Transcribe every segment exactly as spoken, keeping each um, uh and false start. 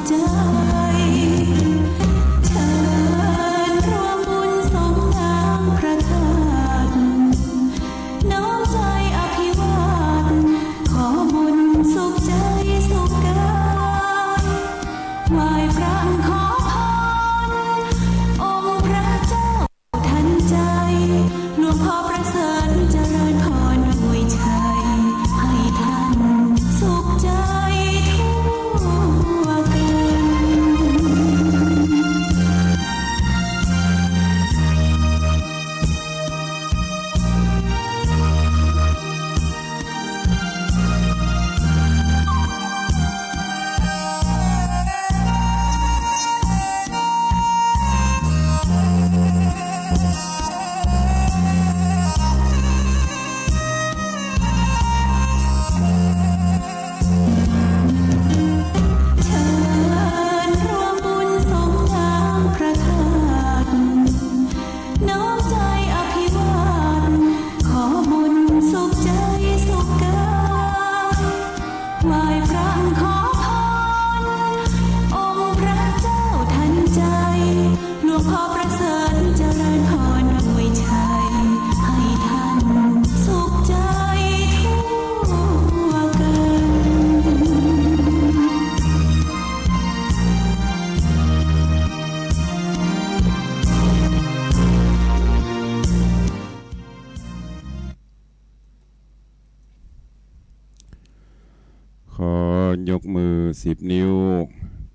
เชิญร่วมบุญสงฆ์ล้างพระธาตุ น้อมใจอภิวาท ขอบุญสุขใจสุขกาย ไหว้พระขอพร องค์พระเจ้า ทันใจ หลวงพ่อประเสริฐเจริญพรอวยชัย ให้ท่านสุขใจทั่วกัน เชิญร่วมบุญสงฆ์ล้างพระธาตุ น้อมใจอภิวาท ขอบุญสุขใจสุขกาย ไหว้พระขอพร องค์พระเจ้าทันใจ หลวงพ่อประเสริฐเจริญพรอวยชัย ให้ท่านสุขใจทั่วกัน ขอยกมือสิบนิ้ว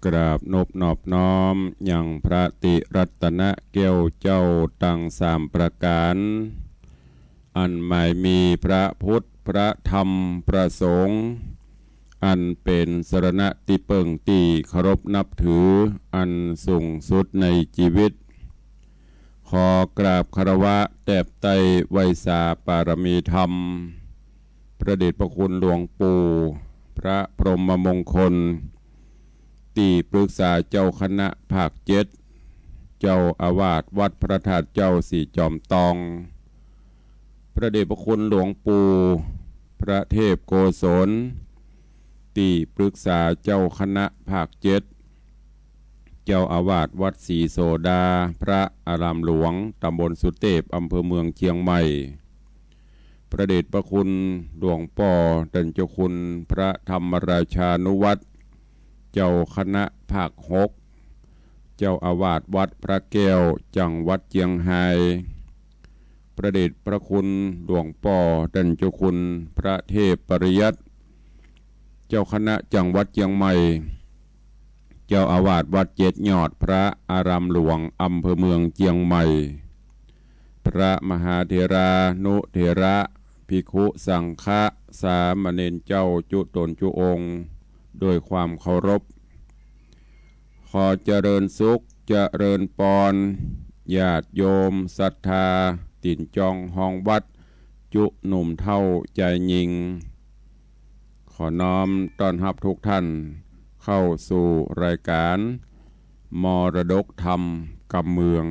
กราบนบนอบน้อมยังพระติรัตนแก้วเจ้าตังสามประก๋าน อันหมายมีพระพุทธ พระธรรม พระสงฆ์ อันเป๋นสรณะตี้เปิ้งตี้เคารพนับถืออันสูงสุดในจีวิต ขอกราบคารวะแตบไต้ไหว้สาปารมีธรรม พระเดชพระคุณหลวงปู่ พระพรหมมงคล ตี้ปรึกษาเจ้าคณะภาคเจ็ด เจ้าอาวาสวัดพระธาตุเจ้าศรีจอมตอง พระเดชพระคุณหลวงปู่ พระเทพโกศล ตี้ปรึกษาเจ้าคณะภาคเจ็ด เจ้าอาวาสวัดศรีโสดา พระอารามหลวง ตำบลสุเตพ อำเภอเมืองเจียงใหม่ พระเดชพระคุณหลวงป้อต้านเจ้าคุณพระธรรมราชานุวัฒน์ เจ้าคณะภาคหก เจ้าอาวาสวัดพระแก้ว จังหวัดเจียงฮาย พระเดชพระคุณหลวงป้อต้านเจ้าคุณพระเทพปริยัติ เจ้าคณะจังหวัดเจียงใหม่ เจ้าอาวาสวัดเจ็ดยอด พระอารามหลวง อำเภอเมืองเจียงใหม่ พระมหาเถรานุเถระ ภิกขุสังฆะ สามเณรเจ้าจุ๊ต๋นจุ๊องค์ โดยความเคารพ ขอเจริญสุข เจริญปอน ญาติโยมศรัทธา ตี๋นจองฮองวัด จุ๊หนุ่มเฒ่าจายญิง ขอน้อมต้อนฮับทุกท่านเข้าสู่รายการมรดกธรรมกำเมือง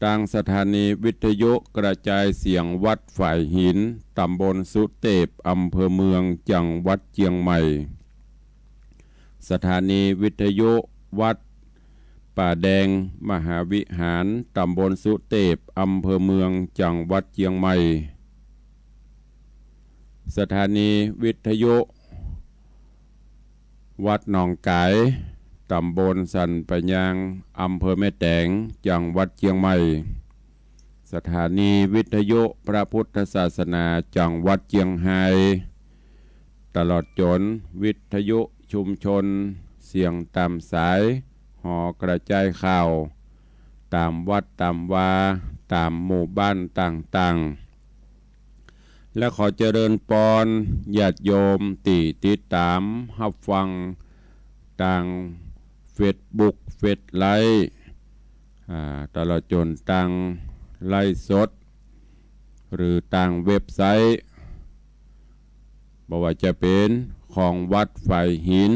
ตางสถานีวิทยุกระจายเสียงวัดฝายหิน ตำบลสุเตพ อำเภอเมือง จังหวัดเจียงใหม่ สถานีวิทยุวัดป่าแดงมหาวิหาร ตำบลสุเตพ อำเภอเมือง จังหวัดเจียงใหม่ สถานีวิทยุวัดหนองกาย ตำบลสันป่ายาง อำเภอแม่แตง จังหวัดเจียงใหม่ สถานีวิทยุพระพุทธศาสนา จังหวัดเจียงฮาย ตลอดจ๋นวิทยุชุมชน เสียงต๋ามสาย หอกระจายข่าว ต๋ามวัดต๋ามวา ต๋ามหมู่บ้านต่างๆ และขอเจริญปอนญาติโยมตี้ติดต๋ามฮับฟังตางเฟซบุ๊ก เฟซไลฟ์ อ่า ตลอดจ๋นตางไลฟ์สด หรือตางเว็บไซต์ บ่ว่าจะเป๋นของวัดฝายหิน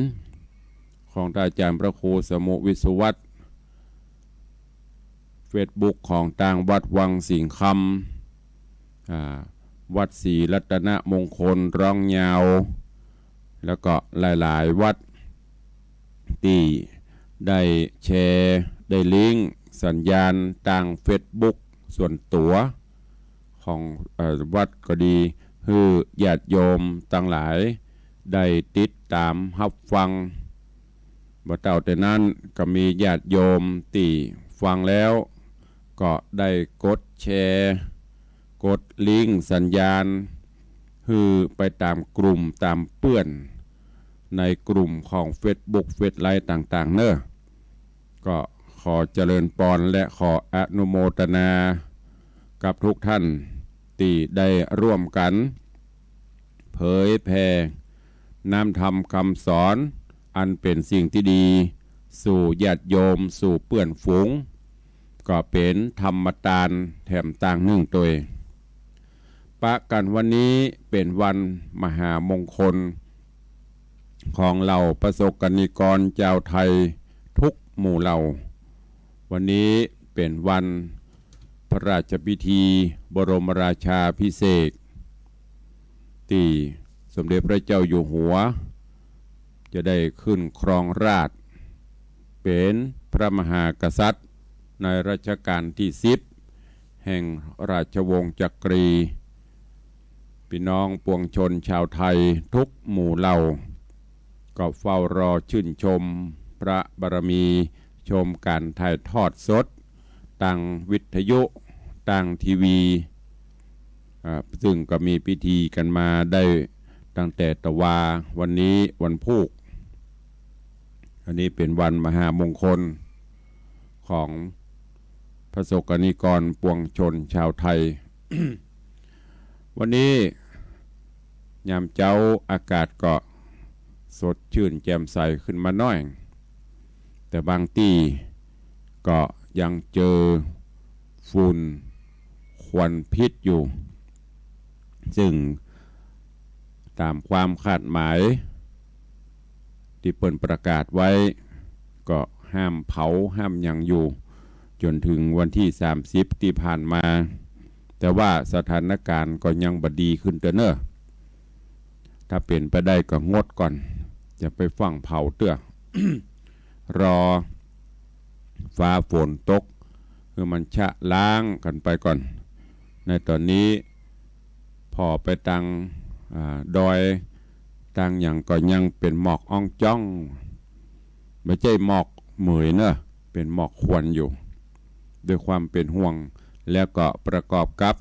ของต้านอาจ๋ารย์พระครูสมุห์ วิศวัตร เฟซบุ๊กของตางวัดวังสิงห์คำ อ่า วัดศรีรัตนมงคลร้องยาว แล้วก็หลายๆ วัด ตี้ได้แชร์ ได้ลิงก์สัญญาณตางเฟซบุ๊กส่วนตั๋วของ เอ่อ วัดก็ดี หื้อญาติโยมตังหลายได้ติดต๋ามฮับฟัง บ่เต้าแต่นั้นก็มีญาติโยมตี้ฟังแล้ว ก็ได้กดแชร์ กดลิงก์สัญญาณ หื้อไปต๋ามกลุ่มต๋ามเปื้อน ในกลุ่มของเฟซบุ๊กเฟซไลน์ต่างๆ เน่อ ก็ขอเจริญปอนและขออนุโมทนากับทุกท่านตี้ได้ร่วมกั๋นเผยแผ่น้ำธรรมคำสอนอันเป๋นสิ่งตี้ดีสู่ญาติโยมสู่เปื้อนฝูง ก็เป๋นธรรมตานแถมตางนึ่งตวย ปะกั๋นวันนี้เป๋นวันมหามงคลของเหล่าประสบกรณิกรจาวไทยทุกหมู่เหล่า วันนี้เป๋นวันพระราชพิธีบรมราชาภิเษก ตี้สมเด็จพระเจ้าอยู่หัว จะได้ขึ้นครองราชย์เป๋นพระมหากษัตริย์ในรัชกาลตี้สิบ แห่งราชวงศ์จักรี ปี้น้องปวงชนจาวไทยทุกหมู่เหล่า ก็เฝ้ารอชื่นชมพระบารมี ชมก๋านถ่ายทอดสดตางวิทยุ ตางทีวี อ่า ซึ่งก็มีพิธีกั๋นมาได้ตั้งแต่ตะวา วันนี้วันพูก อันนี้เป๋นวันมหามงคลของประสบกรณิกรปวงชนจาวไทย วันนี้ยามเจ๊าอากาศก็สดจื้นแจ่มใสขึ้นมาหน้อย แต่บางตี้ก็ยังเจอฝุ่นควันพิษอยู่ ซึ่งต๋ามความคาดหมายตี้เปิ้นประกาศไว้ ก็ห้ามเผาห้ามหยังอยู่ จ๋นเถิงวันตี้สามสิบตี้ผ่านมา แต่ว่าสถานก๋ารณ์ก็ยังบ่ดีขึ้นเตื้อเน่อ ถ้าเป๋นไปได้ก็งดก่อน จะไปฟั่งเผาเตื้อ รอฟ้าฝนตก หื้อมันชะล้างกั๋นไปก่อน ในต๋อนนี้ผ่อไปตาง อ่า ดอย ตางหยังก็ยังเป๋นหมอกอ่องจ้อง บ่ใจ้หมอกเหมยเน่อ เป๋นหมอกควันอยู่ ด้วยความเป๋นห่วง แล้วก็ประกอบกับ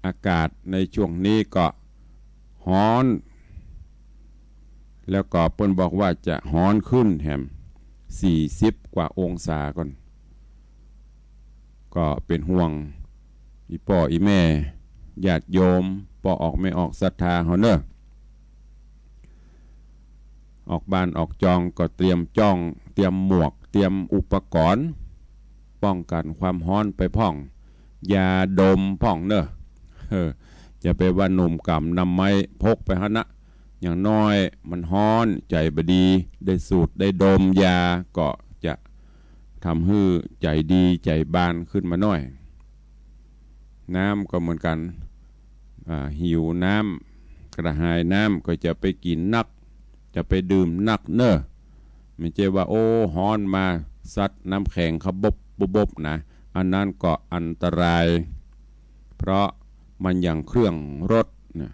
อากาศในช่วงนี้ก็ฮ้อน แล้วก็เปิ้นบอกว่าจะฮ้อนขึ้นแหม สี่สิบกว่าองศาก่อน ก็เป๋นห่วงอี่ป้ออี่แม่ ญาติโยม ป้อออกแม่ออกศรัทธาเฮาเน่อ ออกบ้านออกจองก็เตรียมจ้อง เตรียมหมวก เตรียมอุปกรณ์ป้องกั๋นความฮ้อนไปพ่อง ยาดมพ่องเน่อ เออ จะไปว่าหนุ่มก๋ำนำไม้พกไปหั้นนะ อย่างน้อยมันฮ้อน ใจ๋บ่ดี ได้สูดได้ดมยาก็จะทำหื้อใจ๋ดีใจ๋บานขึ้นมาหน้อย น้ำก็เหมือนกั๋น อ่า หิวน้ำ กระหายน้ำก็จะไปกิ๋นนัก จะไปดื่มนักเน่อ ไม่ใจ้ว่า โอ้ ฮ้อนมาซัดน้ำแข็งเข้าบบบบบนะ อันนั้นก็อันตราย เพราะมันอย่างเครื่องรถนะ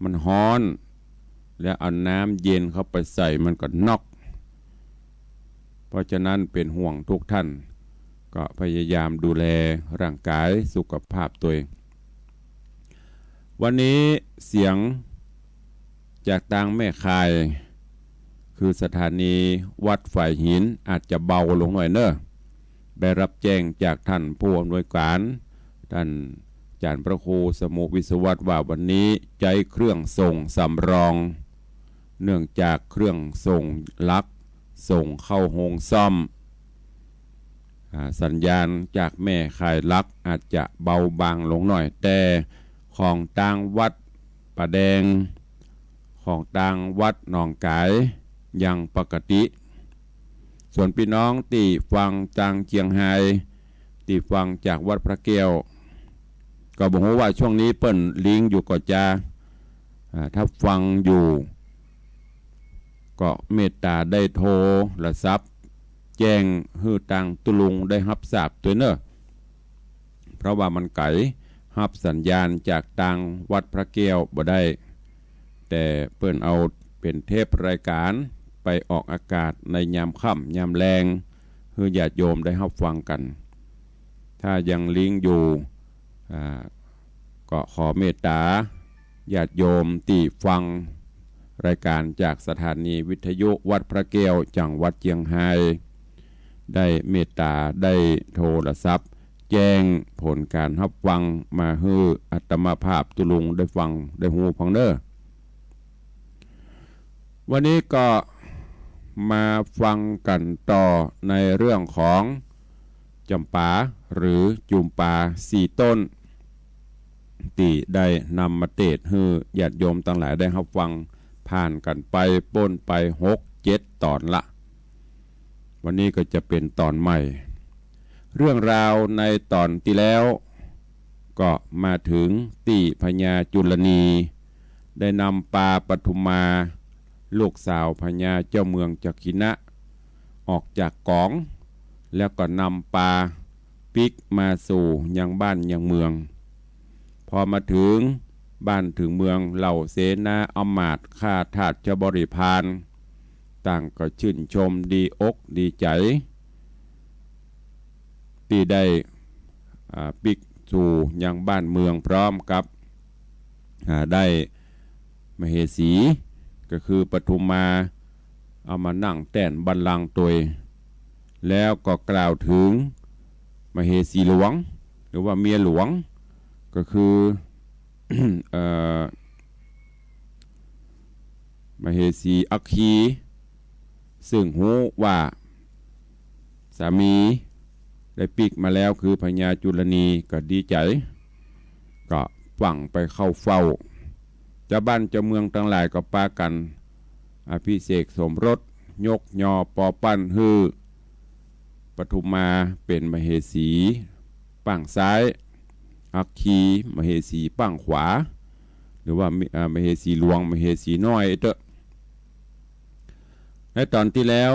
มันฮ้อน แล้วเอาน้ำเย็นเข้าไปใส่มันก็น็อก เพราะฉะนั้นเป๋นห่วงทุกท่าน ก็พยายามดูแลร่างกายสุขภาพตวย วันนี้เสียงจากตางแม่ข่าย คือสถานีวัดฝายหินอาจจะเบาลงหน่อยเน่อ ได้รับแจ้งจากท่านผู้อำนวยก๋าน ท่านอาจ๋ารย์พระครูสมุห์ วิศวัฒน์ ว่าวันนี้ใจ๊เครื่องส่งสำรอง เนื่องจากเครื่องส่งหลักส่งเข้าโฮงซ่อม อ่า สัญญาณจากแม่ข่ายหลักอาจจะเบาบางลงหน่อย แต่ของตางวัดป่าแดง ของตางวัดหนองก๋ายยังปกติ ส่วนปี้น้องตี้ฟังตางเจียงฮาย ตี้ฟังจากวัดพระแก้ว ก็บ่ฮู้ว่าช่วงนี้เปิ้นลิงก์อยู่ก่อจา อ่า ถ้าฟังอยู่ ก็เมตตาได้โทรศัพท์แจ้งหื้อตางตุ๊ลุงได้ฮับทราบตวยเน่อ เพราะว่ามันไก๋ ฮับสัญญาณจากตางวัดพระแก้วบ่ได้ แต่เปิ้นเอาเป๋นเทปรายก๋านไปออกอากาศในยามค่ำยามแลง หื้อญาติโยมได้ฮับฟังกั๋น ถ้ายังลิงก์อยู่ อ่า ก็ขอเมตตาญาติโยมตี้ฟังรายก๋านจากสถานีวิทยุวัดพระแก้ว จังหวัดเจียงฮาย ได้เมตตาได้โทรศัพท์แจ้งผลก๋านฮับฟังมาหื้ออาตมาภาพตุ๊ลุงได้ฟังได้ฮู้พ่องเน่อ วันนี้ก็มาฟังกั๋นต่อในเรื่องของจ๋ำปาหรือจุมปาสี่ต้น ตี้ได้นำมาเตสน์หื้อญาติโยมตังหลายได้ฮับฟัง ผ่านกั๋นไปป๊นไปหกเจ็ดต๋อนละ วันนี้ก็จะเป๋นต๋อนใหม่ เรื่องราวในต๋อนตี้แล้ว ก็มาเถิงตี้พญาจุลนี ได้นำปาปทุมมา ลูกสาวพญาเจ้าเมืองจักขินะ ออกจากก๋อง แล้วก็นำปาปิ๊กมาสู่ยังบ้านยังเมือง พอมาเถิงบ้านเถิงเมือง เหล่าเสนาอำมาตย์ข้าทาสบริพาร ต่างก็ชื่นชมดีอกดีใจ๋ ตี้ได้ อ่า ปิ๊กสู่ยังบ้านเมืองพร้อมกับ อ่า ได้มเหสี ก็คือปทุมมา เอามานั่งแต้นบัลลังก์ตวย แล้วก็กล่าวเถิงมเหสีหลวง หรือว่าเมียหลวง ก็คือ เอ่อ มเหสีอัคคี ซึ่งฮู้ว่าสามีได้ปิ๊กมาแล้ว คือพญาจุลนี ก็ดีใจ๋ ก็ฟั่งไปเข้าเฝ้า เจ้าบ้านเจ้าเมืองตังหลายก็ปากั๋นอภิเษกสมรส ยกยอปอปั้นหื้อปทุมมาเป๋นมเหสีป้างซ้าย อัคคีมเหสีป้างขวา หรือว่ามิ อ่า มเหสีหลวง มเหสีน้อยเต๊อะ ในต๋อนตี้แล้ว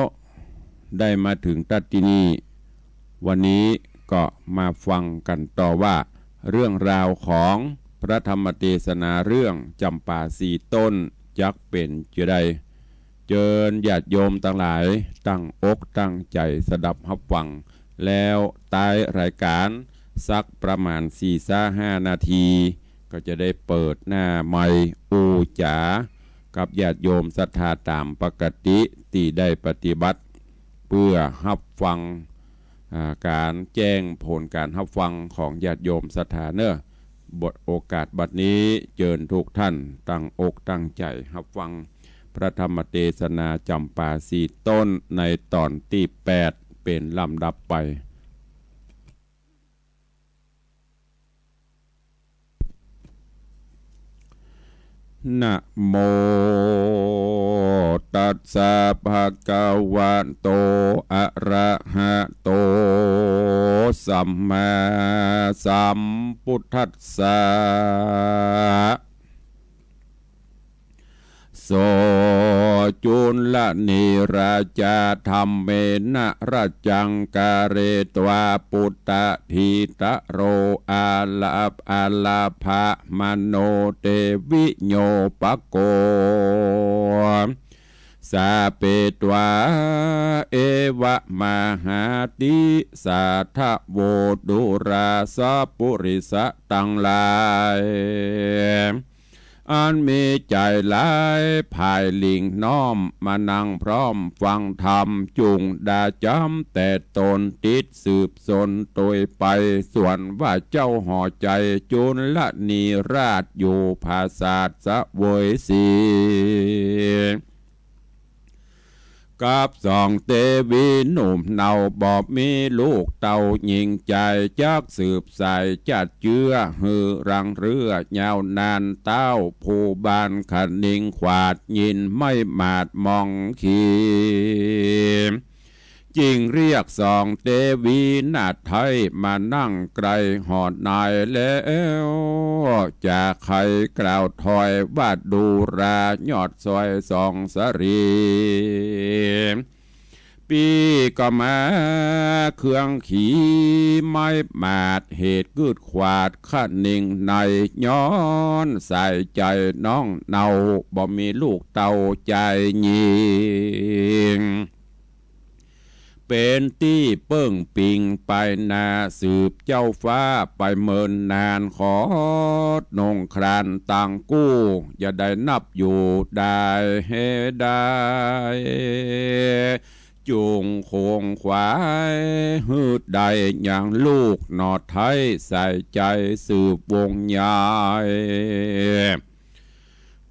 ได้มาเถิงตั๊ดตี้นี่ วันนี้ก็มาฟังกั๋นต่อว่า เรื่องราวของพระธรรมเตสนาเรื่องจ๋ำปาสี่ต้นจักเป๋นจาใด เจิญญาติโยมตังหลายตั้งอกตั้งใจ๋สดับฮับฟัง แล้วต๊ายรายก๋านสักประมาณสี่ซะห้านาที ก็จะได้เปิดหน้าไมค์อู้จ๋ากับญาติโยมศรัทธาต๋ามปกติตี้ได้ปฏิบัติ เปื้อฮับฟัง อ่า ก๋านแจ้งผลก๋านฮับฟังของญาติโยมศรัทธาเน่อ บทโอกาสบัดนี้เจิญทุกท่านตั้งอกตั้งใจ๋ฮับฟังพระธรรมเตสนาจ๋ำปาสี่ต้นในต๋อนตี้แปดเป๋นลำดับไป นะโม ตัสสะ ภะคะวะโต อะระหะโต สัมมาสัมพุทธัสสะ โส จุลนีราจา ธัมเมนะ รัจจัง กะเรตวา ปุตตะ ทีตะโร อาลา อาลาภะ มโน เตวิโย ปะโก สาเปตวา เอวะมหาติ สาทะโว ดูราสะ ปุริสะตังหลาย อันมีใจ๋หลายผายหลิ้งน้อมมานั่งพร้อมฟังธรรม จุ่งดาจ๋ำแต๊ต๋นติดสืบสนตวยไป ส่วนว่าเจ้าหอใจ๋จุลนีราชอยู่ผาสาทเสวยสี กับสองเตวีหนุ่มเนาบ่มีลูกเต้าหญิงใจ๋ จักสืบสายจัดเจื้อหื้อรังเรื้อยาวนาน เต้าผู้บ้านคะนิงขวาดยินไม่หมาดมองขี จึงเรียกสองเตวีนาถไทยมานั่งใกล้หอดนายแล้ว จะใค่กล่าวถอยว่าดูรายอดสอยสองสะหรี ปี้ก็มาเคืองขีไม้หมาด เหตุกึ๊ดขวาดคะเน่งใน ย้อนสายใจ๋น้องเนา บ่มีลูกเต้าจายญิง เป๋นตี้เปิ้งปิงไปนา สืบเจ้าฟ้าไปเมินนาน ขอดนงครานตังกู้ อย่าได้นับอยู่ได้เฮได้ จุ่งโขงขวาย หื้อได้ยังลูกหนอไทย ใส่ใจ๋สืบวงศ์ใหญ่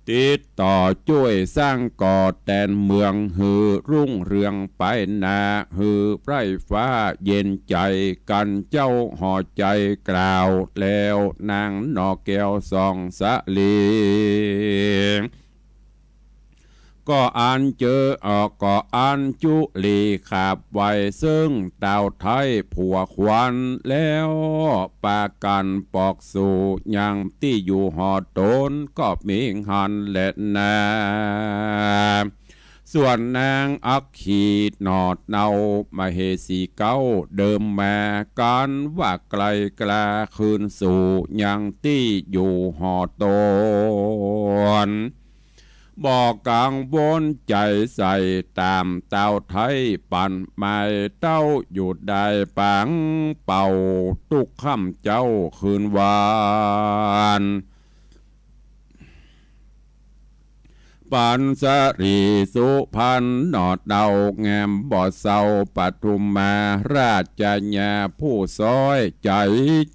ติดต่อจ้วยสร้างก่อแตนเมือง หื้อรุ่งเรืองไปหน้า หื้อไพร่ฟ้าเย็นใจ๋กั๋น เจ้าหอใจ๋กล่าวแล้ว นางหนอแก้วสองสะหรี ก็อันเจอออก ก็อันจุลีขาบไหว เซิ่งเต้าไทยผัวขวัญแล้ว ปากั๋นปอกสู่ยังตี้อยู่หอต๋น ก็มีหั้นแลนา ส่วนนางอัคคีหนอเนา มเหสีเก๊าเดิมมา กั๋นว่าไกลกล้าคืนสู่ยังตี้อยู่หอต๋น บ่กังวลใจ๋ใส่ ต๋ามเต้าไทยปัน หมายเต้าอยู่ได้ปังเป่า ตุ๊กค่ำเจ๊าคืนวัน ปันสะหรีสุพรรณหนอเต้างามบ่เศร้า ปทุมมาราชญาผู้ซ้อย ใจ๋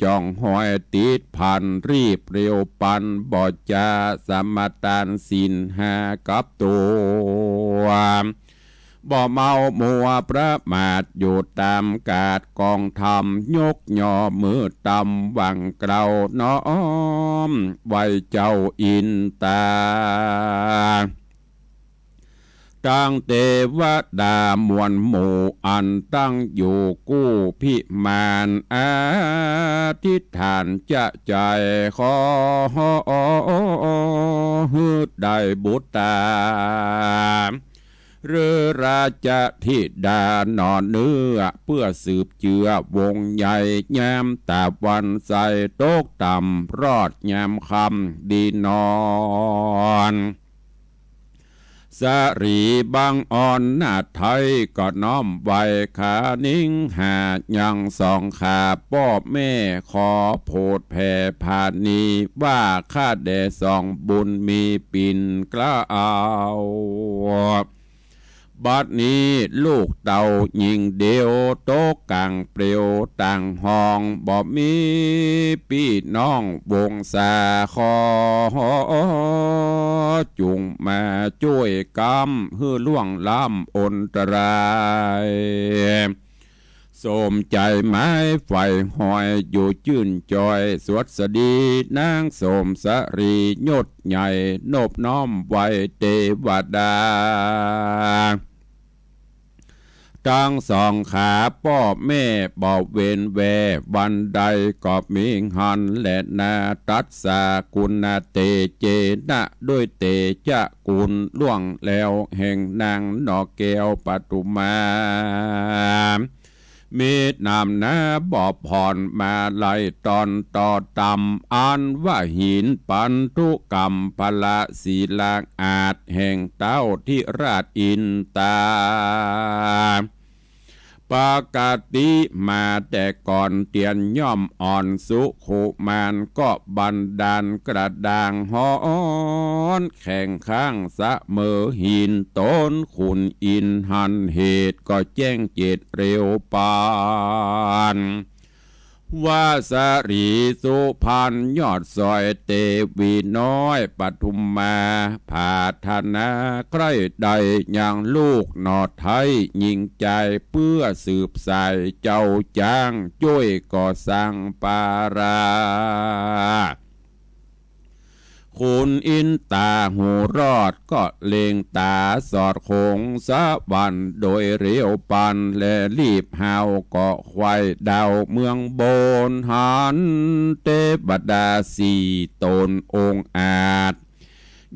จ่องหอยติดพัน รีบเร็วปันบ่จา สมาตานศีลห้ากับตั๋ว บ่เมามัวประมาท อยู่ต๋ามกาดกองธรรม ยกย่อมือต่ำหวั่งเกล้าน้อม ไหว้เจ้าอินตา ตังเตวดามวลหมู่ อันตั้งอยู่กู้พิมาน อธิษฐานจะใจ๋ขอ หื้อได้บุตรต๋า หรือราชธิดาหนอเนื้อ เปื้อสืบเจื้อวงศ์ใหญ่ ยามต๋ะวันใสตกต่ำ รอดยามค่ำดีนอน สะหรีบังอ่อนนาถไทย ก็น้อมไหว้ขานิ่งหา ยังสองขาป้อแม่ ขอโผดแผ่ผาณี ว่าข้าแด่สองบุญมีปิ่นเกล้า บัดนี้ลูกเต้าญิงเดียว ตกก๋างเปลวต่างห้อง บ่มีปี้น้องวงศา ขอจุ่งมาจ้วยก๋ำ หื้อล่วงล้ำอนตราย สมใจ๋หมายใฝ่หอย อยู่จื้นจ้อยสวัสดี นางสมสะหรียศใหญ่ นบน้อมไหว้เตวดา ตังสองขาป้อแม่ บ่เว้นแว่วันใด ก็มีหั้นแลนา ตัสสะกุณเตเจนะ ด้วยเตจะคุณล่วงแล้วแห่งนางหนอแก้วปทุมา มีนามนาบ่ผ่อนมาลัยต๋อนต่อต่ำ อันว่าหินปันธุกรรมพละศิลาอาจ แห่งเต้าธิราชอินตา ปกติมาแต่ก่อนเตียนย่อมอ่อนสุขุมาน ก็บันดาลกระด้างฮ้อน แข็งข้างเสมอหิน ต๋นขุนอินหันเหตุ ก็แจ้งเจตเร็วปาน ว่าสะหรีสุพรรณยอดสอย เตวีน้อยปทุมมา ผาถนาใคร่ได้ยังลูกหนอไทยญิงจาย เปื้อสืบสายเจ้าจ๊าง จ้วยก่อสร้างปารา ขุนอินต๋าฮู้รอดก็เล็งต๋าสอดโขงสวรรค์โดยเร็วปาน และรีบฮาวเกาะไขว่ดาวเมืองบน หันเตวดาสี่ต๋นองอาจ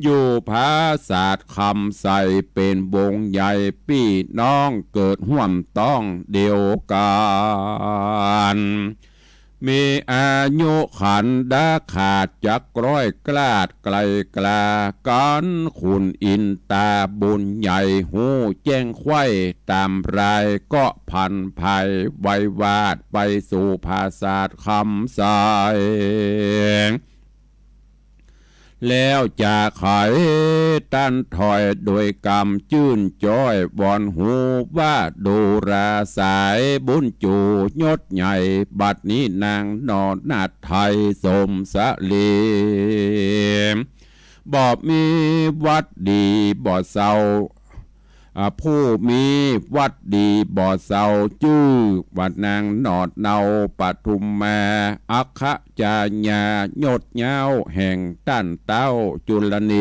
อยู่ผาสาทคำใสเป๋นวงใหญ่ ปี้น้องเกิดฮ่วมต๊องเดียวกั๋น มีอายุขันดาขาดจักร้อยกลาดไกลกล้ากั๋น ขุนอินต๋าบุญใหญ่ฮู้แจ้งไขว่ต๋ามราย ก็ผันผายไววาดไปสู่ผาสาทคำใส แล้วจะไขตันถอยโดยกำจื้นจ้อย วอนฮู้ว่าดูราสายบุญจูยศใหญ่ บัดนี้นางหนอนาถไทยสมสะเล บ่มีวัตรดีบ่เซา อ่า ผู้มีวัตรดีบ่เซาจื้อ ว่านางหนอดเนาปทุมมา อัคคจายายศเย้าแห่งต้านเต้าจุลเน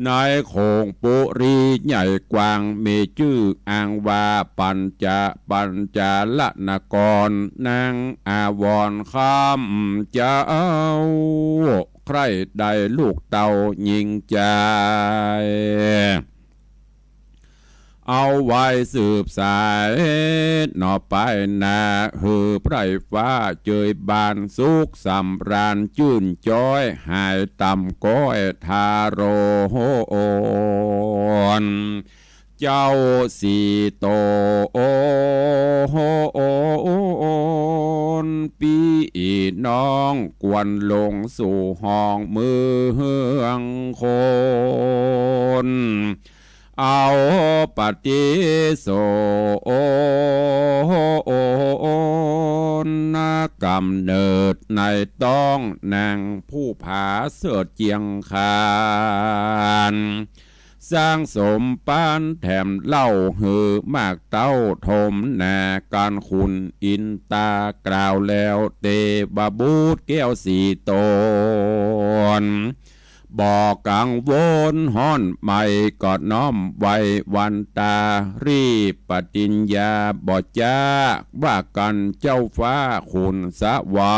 ในโขงปุรีใหญ่กว้าง มีจื้ออ้างว่าปัญจ ปัญจาลนคร นางอาวรคำเจ้า ใคร่ได้ลูกเต้าญิงจาย เอาไว้สืบสายหนอไปหน้า หื้อไพร่ฟ้าเจยบานสุขสำราญจื้นจ้อย หายต่ำก้อยทาโรน เจ้าสี่ต๋น ปี้น้องควรลงสู่ห้องเมืองคน เอาปฏิสนกำเนิดในต๊องนางผู้ผาเสริฐเจียงคาน สร้างสมปานแถมเล่าหื้อมากเต้าทมนา กันขุนอินต๋ากล่าวแล้ว เตวบุตรแก้วสี่ต๋น บ่กังวลฮ้อนไหม้ ก็น้อมไหว้วันตา รีบปฏิญญาบ่จ๊า ว่ากันเจ้าฟ้าขุนสวร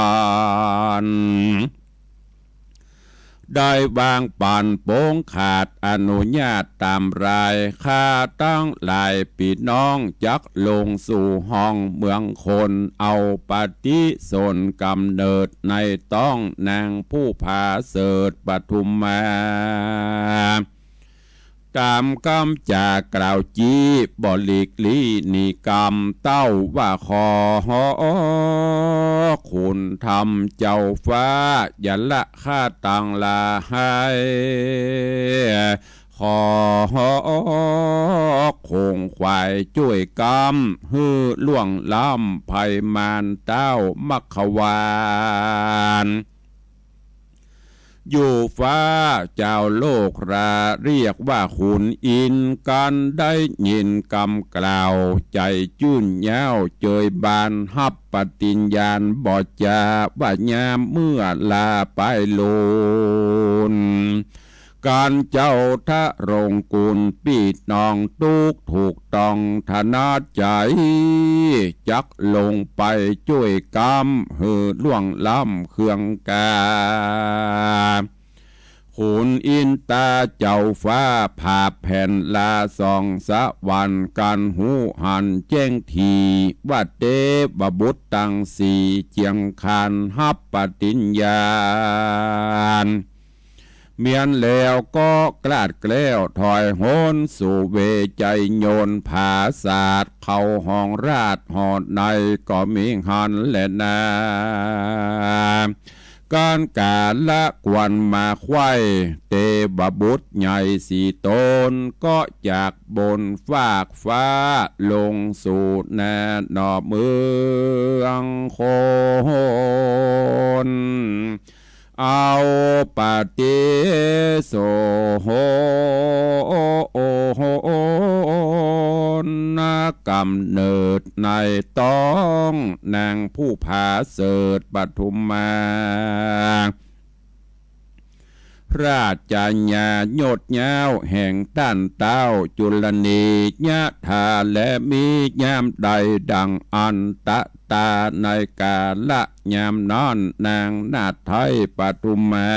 รค์ ได้วางปั๋นปงขาดอนุญาตต๋ามราย ข้าตังหลายปี้น้องจักลงสู่ห้องเมืองคน เอาปฏิสนกำเนิดในต๊องนางผู้ผาเสริฐปทุมมา ต๋ามกำจากล่าวจี้บ่หลีกลี้หนีกำ เต้าว่าขอขุนธรรมเจ้าฟ้า อย่าละข้าตังหลาย ขอคงขวายจ้วยกำ หื้อล่วงล้ำภัยมารเต้ามัคควาน อยู่ฟ้าเจ้าโลกรา เรียกว่าขุนอินทร์ กันได้ยินกำกล่าว ใจ๋จื้นเย้าเจยบาน ฮับปฏิญญาณบ่จ๊า ว่ายามเมื่อลาไปลุน กันเจ้าทะรงกุลปี้น้องตุ๊กถูกต้องถนัดใจ๋ จักลงไปจ้วยกำ หื้อล่วงล้ำเคืองกา ขุนอินต๋าเจ้าฟ้าผาแผ่นลาส่องสวรรค์ กันฮู้หันแจ้งถี่ ว่าเตวบุตรตังสี่เจียงคานฮับปฏิญญาณ เมี้ยนแล้วก็กลาดแกล้วถอยหนสู่เวไชยยนต์ ผาสาทเข้าห้องราชย์หอใน ก็มีหันแลนา ก๋านก๋าละควรมาไขว่ เตวบุตรใหญ่สี่ต๋น ก็จากบนฟากฟ้าลงสู่หน้าหนอเมืองคน เอาปฏิสนกำเนิดในต๊องนางผู้ผาเสริฐปทุมมา พระจรรยายศยาวแห่งต้านเต้าจุลเนยยะถา และมียามใดดั่งอันตะตาในกาละยามนั้น นางนาฏไทยปทุมมา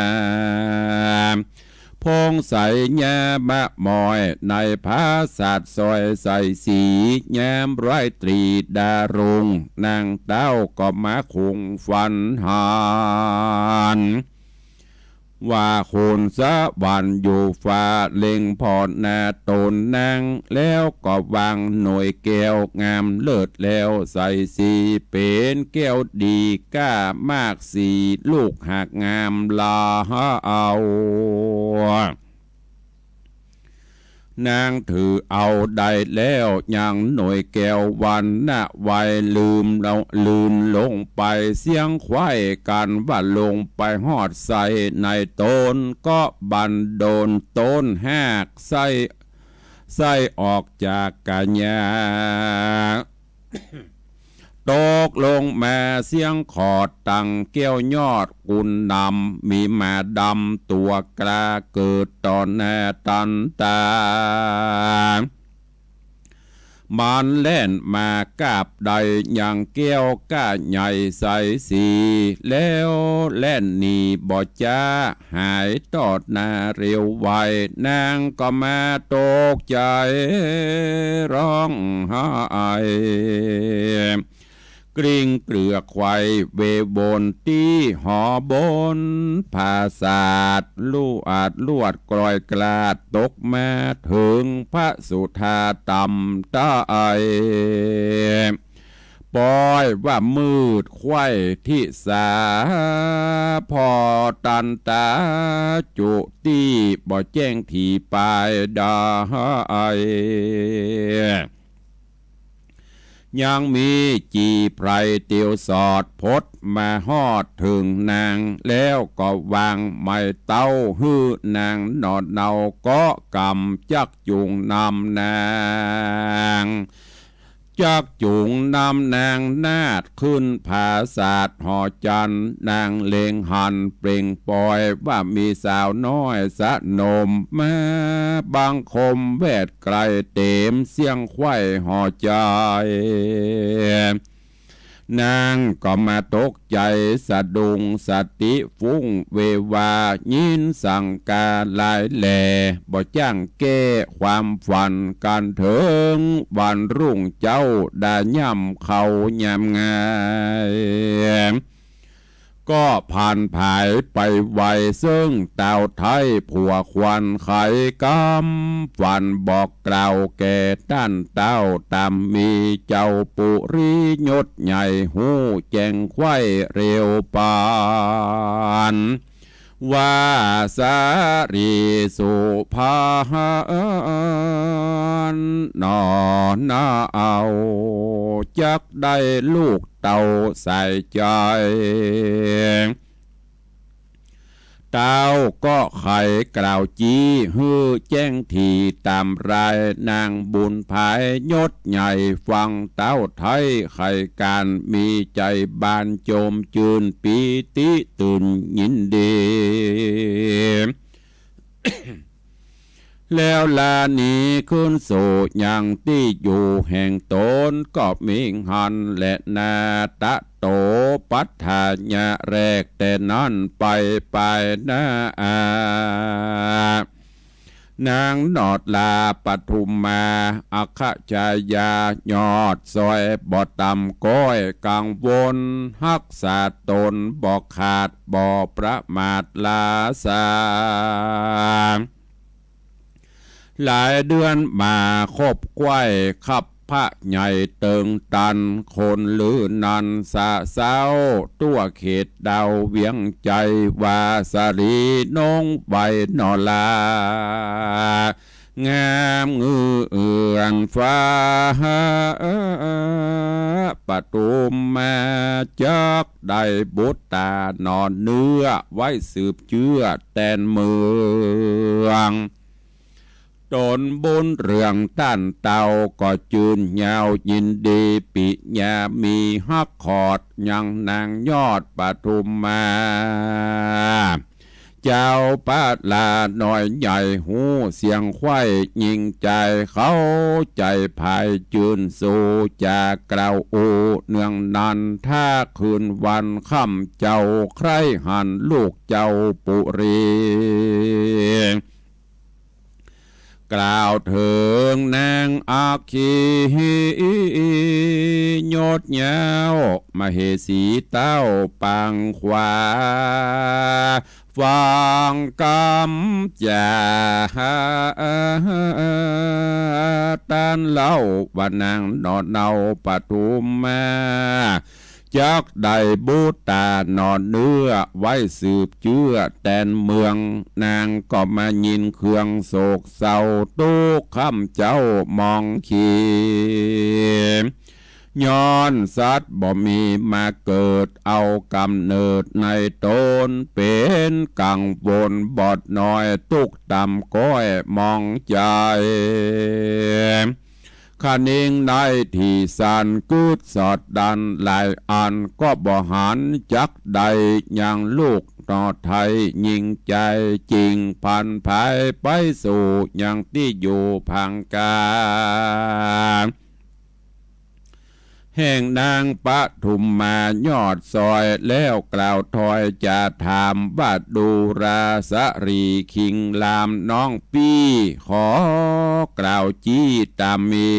พงไสยยามะมอยในผาสาทซอยไสสี ยามร้อยตรีดารงค์ นางเต้าก็มาคงฝันหัน ว่าคนสวรรค์อยู่ฟ้าเล็งผ่อหน้าต๋นนาง แล้วก็วางหน่วยแก้วงามเลิศแล้วไสสี เป๋นแก้วดีก้ามากสีลูกหากงามหลาย นางถือเอาได้แล้วยังหน่วยแก้ววันนะไว ลืมลง ลืมลงไปเสี้ยงไขว้กั๋นว่าลงไปฮอดใสในต๋น ก็บันดลต๋นหากไส้ ไส้ออกจากกัญญา ตกลงมาเสี้ยงขอดตังแก้วยอดกุลนำ มีหมาดำตั๋วกล้าเกิดต่อหน้าตันต๋า มันแล่นมากาบได้ยังแก้วก้าใหญ่ไสสี แล้วแล่นหนีบ่จ๊า หายตอดหน้าเร็วไว นางก็มาตกใจ๋ ฮ้องไห้ กลิ้งเกลือกไขว่เววนตี้หอบนผาสาท ลู่อาดลวดกลอยกลาดตกมาเถิงพระสุธาต่ำต๋าไอ ปอยว่ามืดไขว้ทิศา ผ่อตันต๋าจุติบ่แจ้งถี่ปายดาย ยังมีจี่ไพรเตียวสอดพดมาฮอดเถิงนาง แล้วก็วางไม้เต๊าหื้อนางหนอเนา เกาะกำจักจูงนำนาง จักจูงนำนางนาฏขึ้นผาสาทหอจันทน์ นางเล็งหันเปล่งปอยว่ามีสาวน้อยสนมมาบังคมแวดไกลเต็มเสี้ยงไขว้หอใจ๋ นางก็มาตกใจ๋สะดุ้งสติฟุ้งเววา ยินสังกาหลายแหล่ บ่จ้างแก้ความฝันกั๋นเถิงวันรุ่งเจ๊าดาย่ำเข้ายามงาย ก็ผ่านผายไปไวเซิ่งต่าวไทยผัวควันไขกำ ฝันบอกกล่าวแก่ต้านเต้าต๋ามมี เจ้าปุริยศใหญ่ฮู้แจ้งไขว้เร็วปาน ว่าสาลีสุภาพรหนอนาเอา จักได้ลูกเต้าสายใจ๋ เต้าก็ไขกล่าวจี้หื้อแจ้งถี่ต๋ามราย นางบุญภายยศใหญ่ฟังเต้าไทยไขก๋าน มีใจ๋บานโจมจื้นปีติตื่นยินดี แล้วลาหนีขึ้นสู่ยังตี้อยู่แห่งต๋น ก็มิหันแลนา ตะโตปัฏฐายะแรกแต่นั้นไป ปายหน้าอา นางหนอดลาปทุมมา อัคคชายายอดซอยบ่ต่ำก้อยกังวล ฮักษาต๋นบ่ขาดบ่ประมาทลาสา หลายเดือนมาคบไขว้คับพระใหญ่เติงตัน คนลือนันสะเซ้า ตั้วเขตดาวเวียงใจ๋ ว่าสาลีนงไว้หนอลา งามเงือนฟ้า ปทุมมาจักได้บุตรต๋าหนอเนื้อ ไว้สืบเจื้อแตนเมือง ต๋นบุญเรืองต้านเต้าก็จื้นยาวยินดี ปิญญามีฮักขอดยังนางยอดปทุมมา เจ้าปะลาน้อยใหญ่ฮู้เสียงใคว่ ยิ่งใจ๋เข้าใจ๋ผายจื้น สูจะกล่าวอู้เนืองนั้น ถ้าคืนวันค่ำเจ้าใคร่หันลูกเจ้าปุรี กล่าวเถิงนางอัคคียศเย้า มเหสีเต้าปางขวา ฟังกำจ๋าต้านเล่า ว่านางหนอเนาปทุมมา จักได้บุตราหนอเนื้อ ไว้สืบเจื้อแตนเมือง นางก็มายินเครื่องโศกเศร้า ตุ๊กข์ค่ำเจ้ามองขี ย้อนสัตว์บ่มีมาเกิด เอาก๋ำเนิดในต๋น เป๋นกังวลบอดน้อย ตุ๊กข์ต่ำก้อยมองใจ๋ คะนิงในตี้สัน กึ๊ดสอดดันหลายอัน ก็บ่หันจักได้ยังลูกหนอไทย ยิ่งใจ๋จิ่งผันผายไปสู่ยังตี้อยู่ผางกา แห่งนางปทุมมายอดซอย แล้วกล่าวถอยจะถามว่า ดูราสะหลีคิงรามน้องปี้ ขอกล่าวจี้ต๋ามมี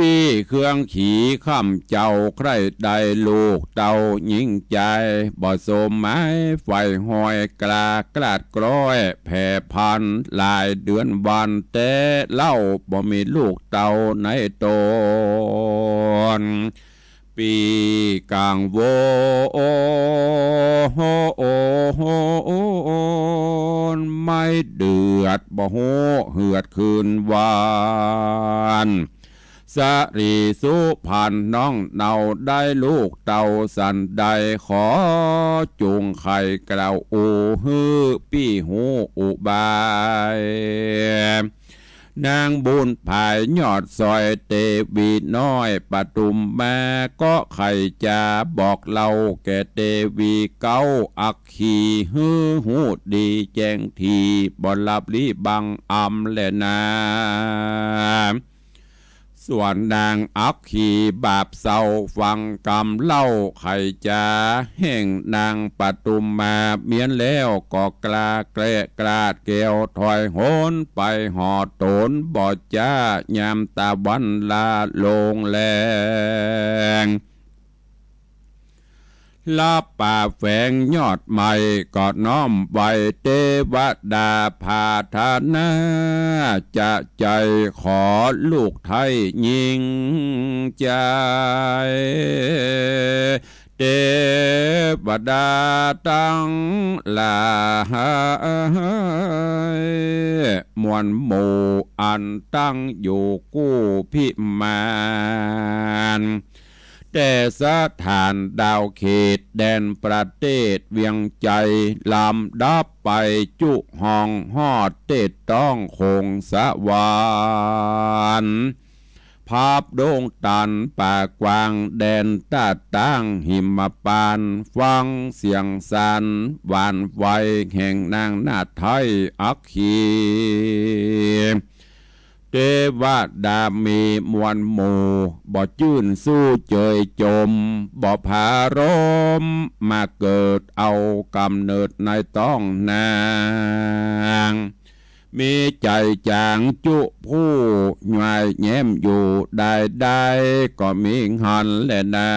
ปี้เครื่องขีค่ำเจ้าใคร่ได้ลูกเต้ายิ่งใจ๋ บ่สมหมายใฝ่ฮอยกล้ากลาดกล้อย แผ่พันหลายเดือนวัน แต่เล่าบ่มีลูกเต้าในต๋น ปี้กังวล ไม้เดือดบ่ฮู้เหือดคืนวัน สะหลีสุพรรณน้องเนาได้ลูกเต้าสันใด ขอจุ่งไขกล่าวอู้หื้อปี้ฮู้อุบาย นางบุญผายยอดซอยเตวีน้อยปทุมมา ก็ใค่จะบอกเล่าแก่เตวีเก๊าอัคคี หื้อฮู้ดีแจ้งถี่ บ่ลับลี้บังอำแลนา ส่วนนางอัคคีบาปเศร้าฟังกำเล่าใค่จะ แห่งนางปทุมมาเมี้ยนแล้วก็กล้าแกละกลาดแก้วถอยหนไปหอต๋นบ่จ้ายามตะวันลาลงแลง ลับป่าแฝงยอดไม้ก็น้อมไหว้เตวดาผาธนา จะใจ๋ขอลูกไท้ยิ่งใจ๋ เตวดาตังหลาย มวลหมู่อันตั้งอยู่กู้พิมาน แต่สถานดาวเขตแดนประเทศเวียงไจ ลำดับไปจุห้องฮอดเต็ดต้องโขงสวรรค์ พับดงตันป่ากว้างแดนตาดตั้งหิมปาน ฟังเสียงสันหวั่นไหวแห่งนางนาฏไท้อัคคี เตวดามีมวลหมู่ บ่จื้นสู้เจยจม บ่ผารมมาเกิดเอาก๋ำเนิดในต้องนาง มีใจ๋จ๋างจุผู้ยายแย้มอยู่ได้ได้ ก็มีหั้นแลนา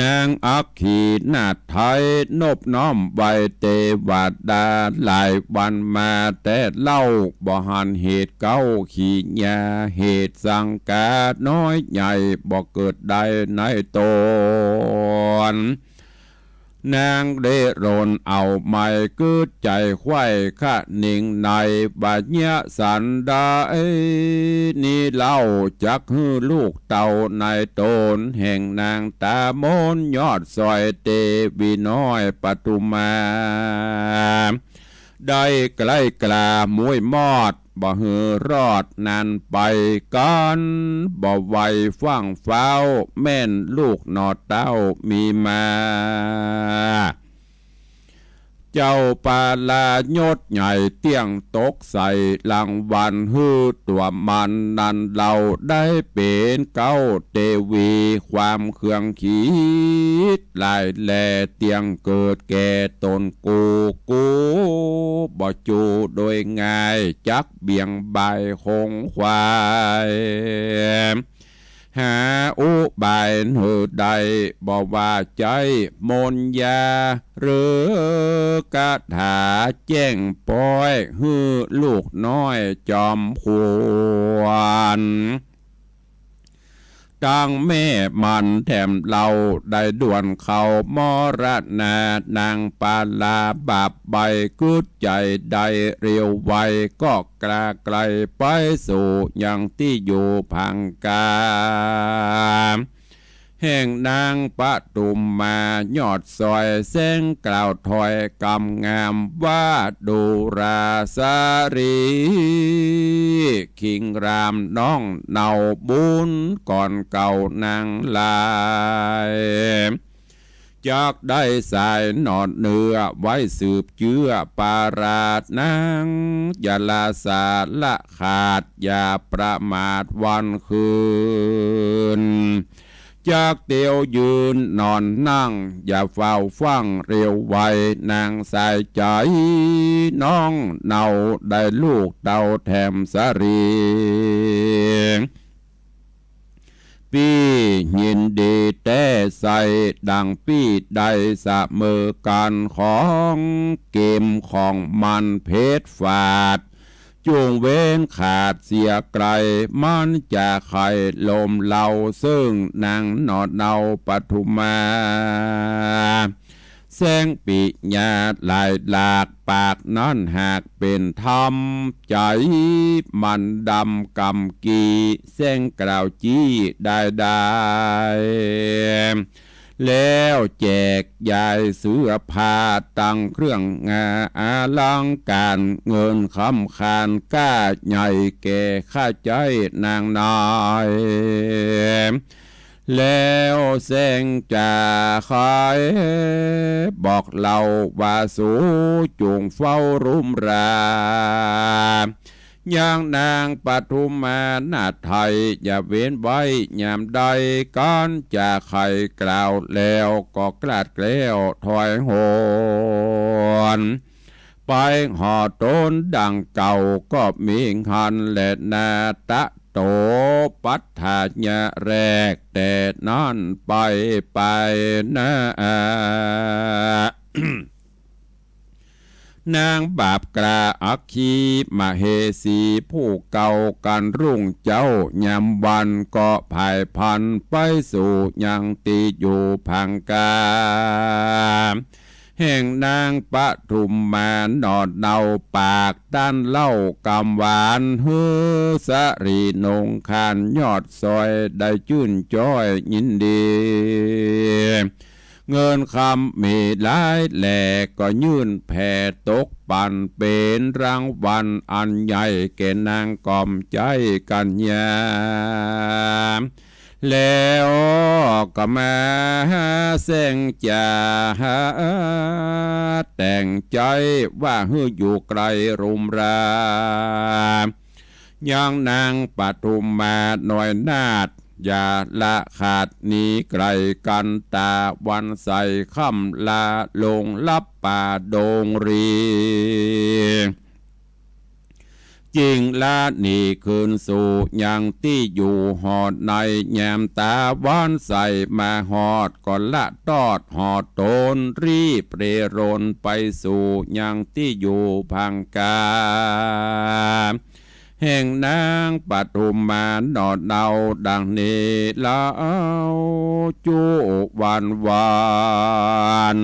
นางอัคคีนาฏไท้นบน้อมไหว้เตวดาหลายวันมาแต่เล่า บ่หันเหตุเก๊าขี้ยา เหตุสังกาน้อยใหญ่ บ่เกิดได้ในต๋น นางเร่รนเอาไม้กึ๊ดใจ๋ใคว่คะนิงใน ว่าเยียะสันใดนี้เล่า จักหื้อลูกเต้าในต๋น แห่งนางตามนยอดซอยเตวีน้อยปทุมมา ได้ใกล้กล้ามุ้ยมอด บ่หื้อรอดนั้นไปกั๋น บ่ไหวฟั่งฟ้าว แม่นลูกหน่อเต้ามีมา เจ้าปาลายศใหญ่เตี้ยงตกใส่รางวัลหื้อตั๋วมันนั้น เฮาได้เป๋นเก๊าเตวี ความเคืองขีดหลายแล เตี้ยงเกิดแก่ต๋นกู กูบ่จูโดยง่าย จักเบี่ยงบ่ายคงควาย หาอุบายหื้อได้ บ่ว่าใจ๊มนต์ยา หรือกาถาแจ้งป๊อย หื้อลูกน้อยจอมขวัญ ตังแม่มันแถมเฮา ได้ด่วนเข้ามรณา นางปาลาบาปใบ้ กึ๊ดใจ๋ได้เร็วไว ก็กล้าไกลไปสู่ยังตี้อยู่ผางกา แห่งนางปทุมมายอดซอย แสงกล่าวถ้อยกำงามว่า ดูราสาลี คิงรามน้องเนาบุญ ก่อนเก่านางหลาย จักได้สายหนอดเนื้อ ไว้สืบเจื้อปาราดนาง อย่าละสาละขาด อย่าประมาทวันคืน จักเตียวยืนนอนนั่ง อย่าเฝ้าฟั่งเร็วไว นางสายใจ๋น้องเนา ได้ลูกเต้าแถมสาลี ปี้ยินดีแต๊ใส่ ดังปี้ได้เสมอกั๋น ของเกมของมันเภทฝาด จุ่งเว้นขาดเสียไกล มันจะใค่ลมเฮา เซิ่งนางหนอเนาปทุมมา แสงปิญญาหลายหลาก ปากนั้นหากเป๋นธรรม ใจ๋มันดำกำกี้ แสงกล่าวจี้ได้ได้ แล้วแจกยายเสื้อผ้า ตังเครื่องงาอลังก๋าน เงินคำคานก้าใหญ่ แก่ข้าใจ๊นางน้อย แล้วแสงจะใค่บอกเฮาว่า สูจุ่งเฝ้ารุมรา ยังนางปทุมมานาถไทย อย่าเว้นไว้ยามใด กั๋นจะใค่กล่าวแล้ว ก็กลาดแกล้วถอยหวน ไปหอต๋นดังเก่า ก็มีหั้นแลนา ตะโตปัฏฐายะแรก แต่นั้นไปไปนา นางบาปกล้าอัคคีมเหสี ผู้เก่ากั๋นรุ่งเจ๊า ยามวันก็ผายพลัน ไปสู่ยังตี้อยู่ผางกา แห่งนางปทุมมาหนอเนา ปากต้านเล่ากำหวาน หื้อสาลีนงคานยอดซอย ได้จื้นจ้อยยินดี เงินคำมีหลายแหล่ ก็ยื่นแผ่ตกปัน เป๋นรางวัลอันใหญ่ แก่นางกล่อมใจ๊กัญญา แล้วก็มาแสงจะแต่งใจ๊ ว่าหื้ออยู่ไกลรุมรา ยังนางปทุมมาน้อยนาถ อย่าละขาดหนีไกลกั๋น ต๋าวันใสค่ำละลงลับป่าดงรี จิ่งละหนีคืนสู่ยังตี้อยู่หอใน ยามต๋าวันใสมาฮอด ก็ละตอดหอต๋น รีบเร่ร่นไปสู่ยังตี้อยู่ผางกา แห่งนางปทุมมาหนอเนา ดังนี้เล่า จุวันวัน